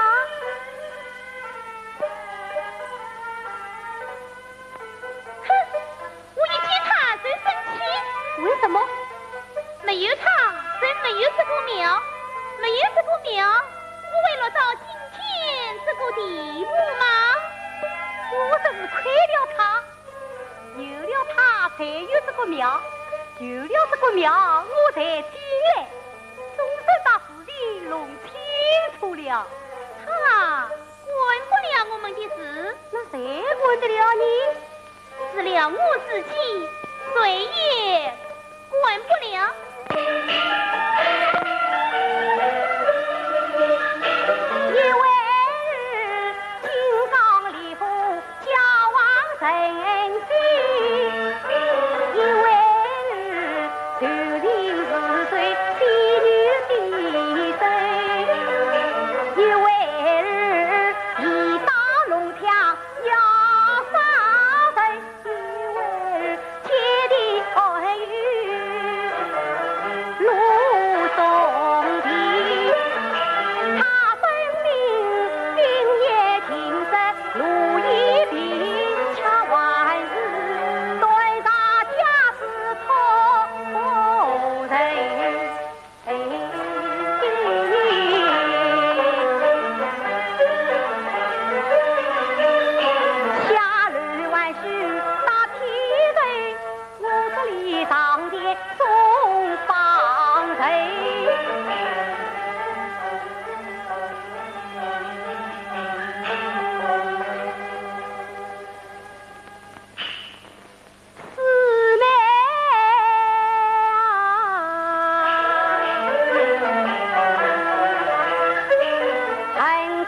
哼，我一见他就生气。为什么？没有他，就没有这个庙；没有这个庙，我会落到今天这个地步吗？我真是亏了他。有了他，才有这个庙；有了这个庙，我才进来，总算把事情弄清楚了。他管不了我们的事。那谁管得了呢？除了我自己，谁也管不了。因为金刚里夫 家王成亲，因为儿受尽是罪，妻女的罪，因为儿已到龙墙要杀人，因为儿 千里寒雨露霜停，他分明今夜情深露已平，却还是断肠家书托人。 下楼还须打天灯，我这里上前送方人。师妹啊，恨之恨，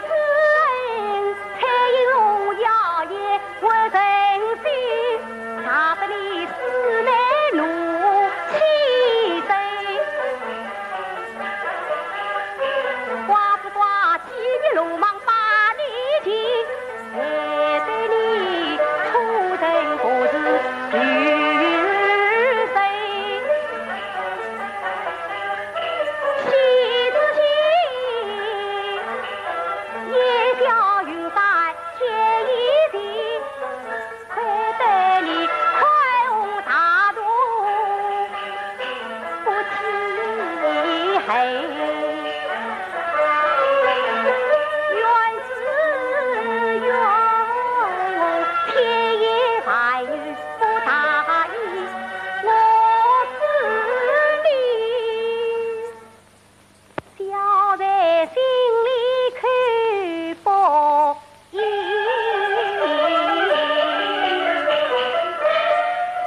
采萍红霞也不曾休，惹得你师妹怒气生。怪不怪今日鲁莽把你寻， 才对你出征不是与谁？昔之心，烟消云散见一别，亏得你宽宏大度， 不知悔。怨只怨我天言寒语不达意，我知你小在心里口不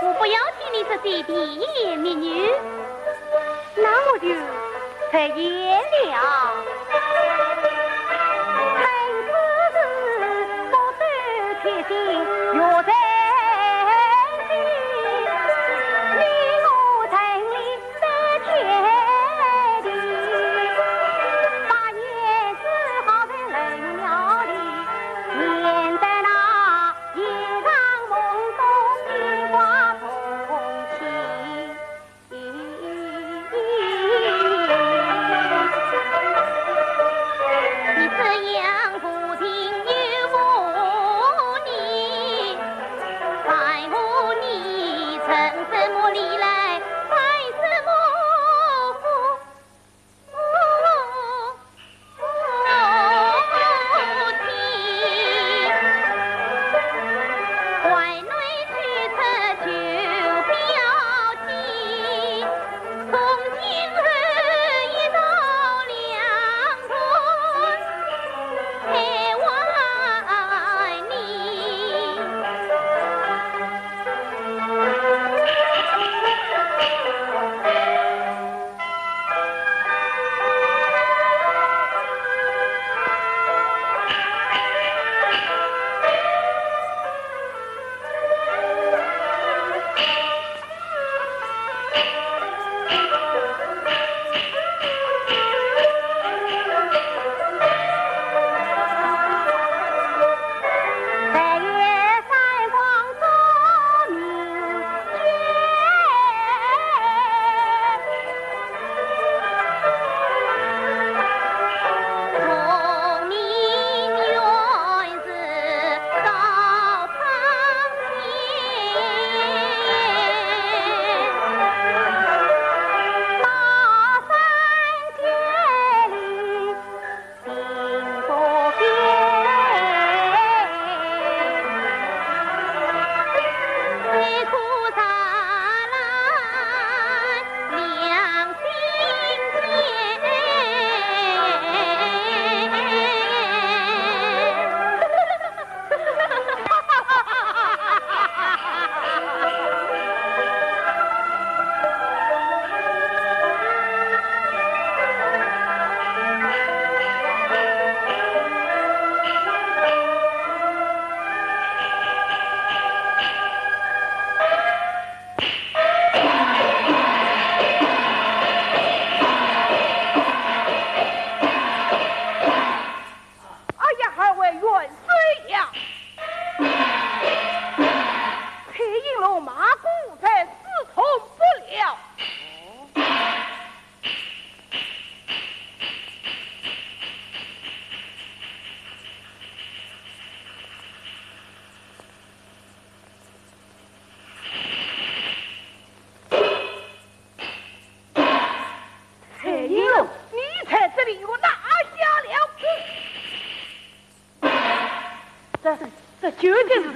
我不要听你这些甜言蜜语，那我就直言了。恨此事不得天心，月在心，你我情理 在天地，把胭脂好在冷了里，免得那夜长梦多变化风情。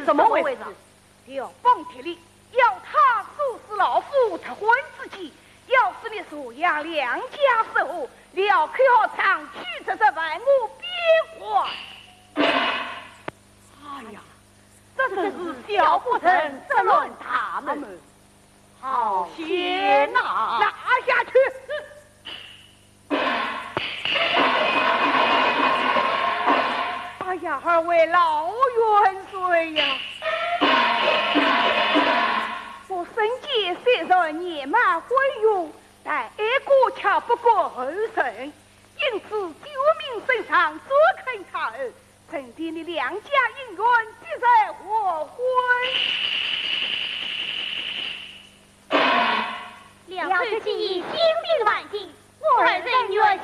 怎么回事？刘邦铁力要他收拾老夫夺婚之计，要是你洛阳两家失和，刘寇好长驱逐这万恶边患。哎呀，这真是小不成则乱大谋。好险呐！拿下去！ 哎呀，二位老元帅呀！我沈杰虽然年迈昏庸，但爱国却不过后人，因此救命圣上，坐看他后，承蒙你两家姻缘，即在黄昏。刘寇既已兴兵万境，我二人愿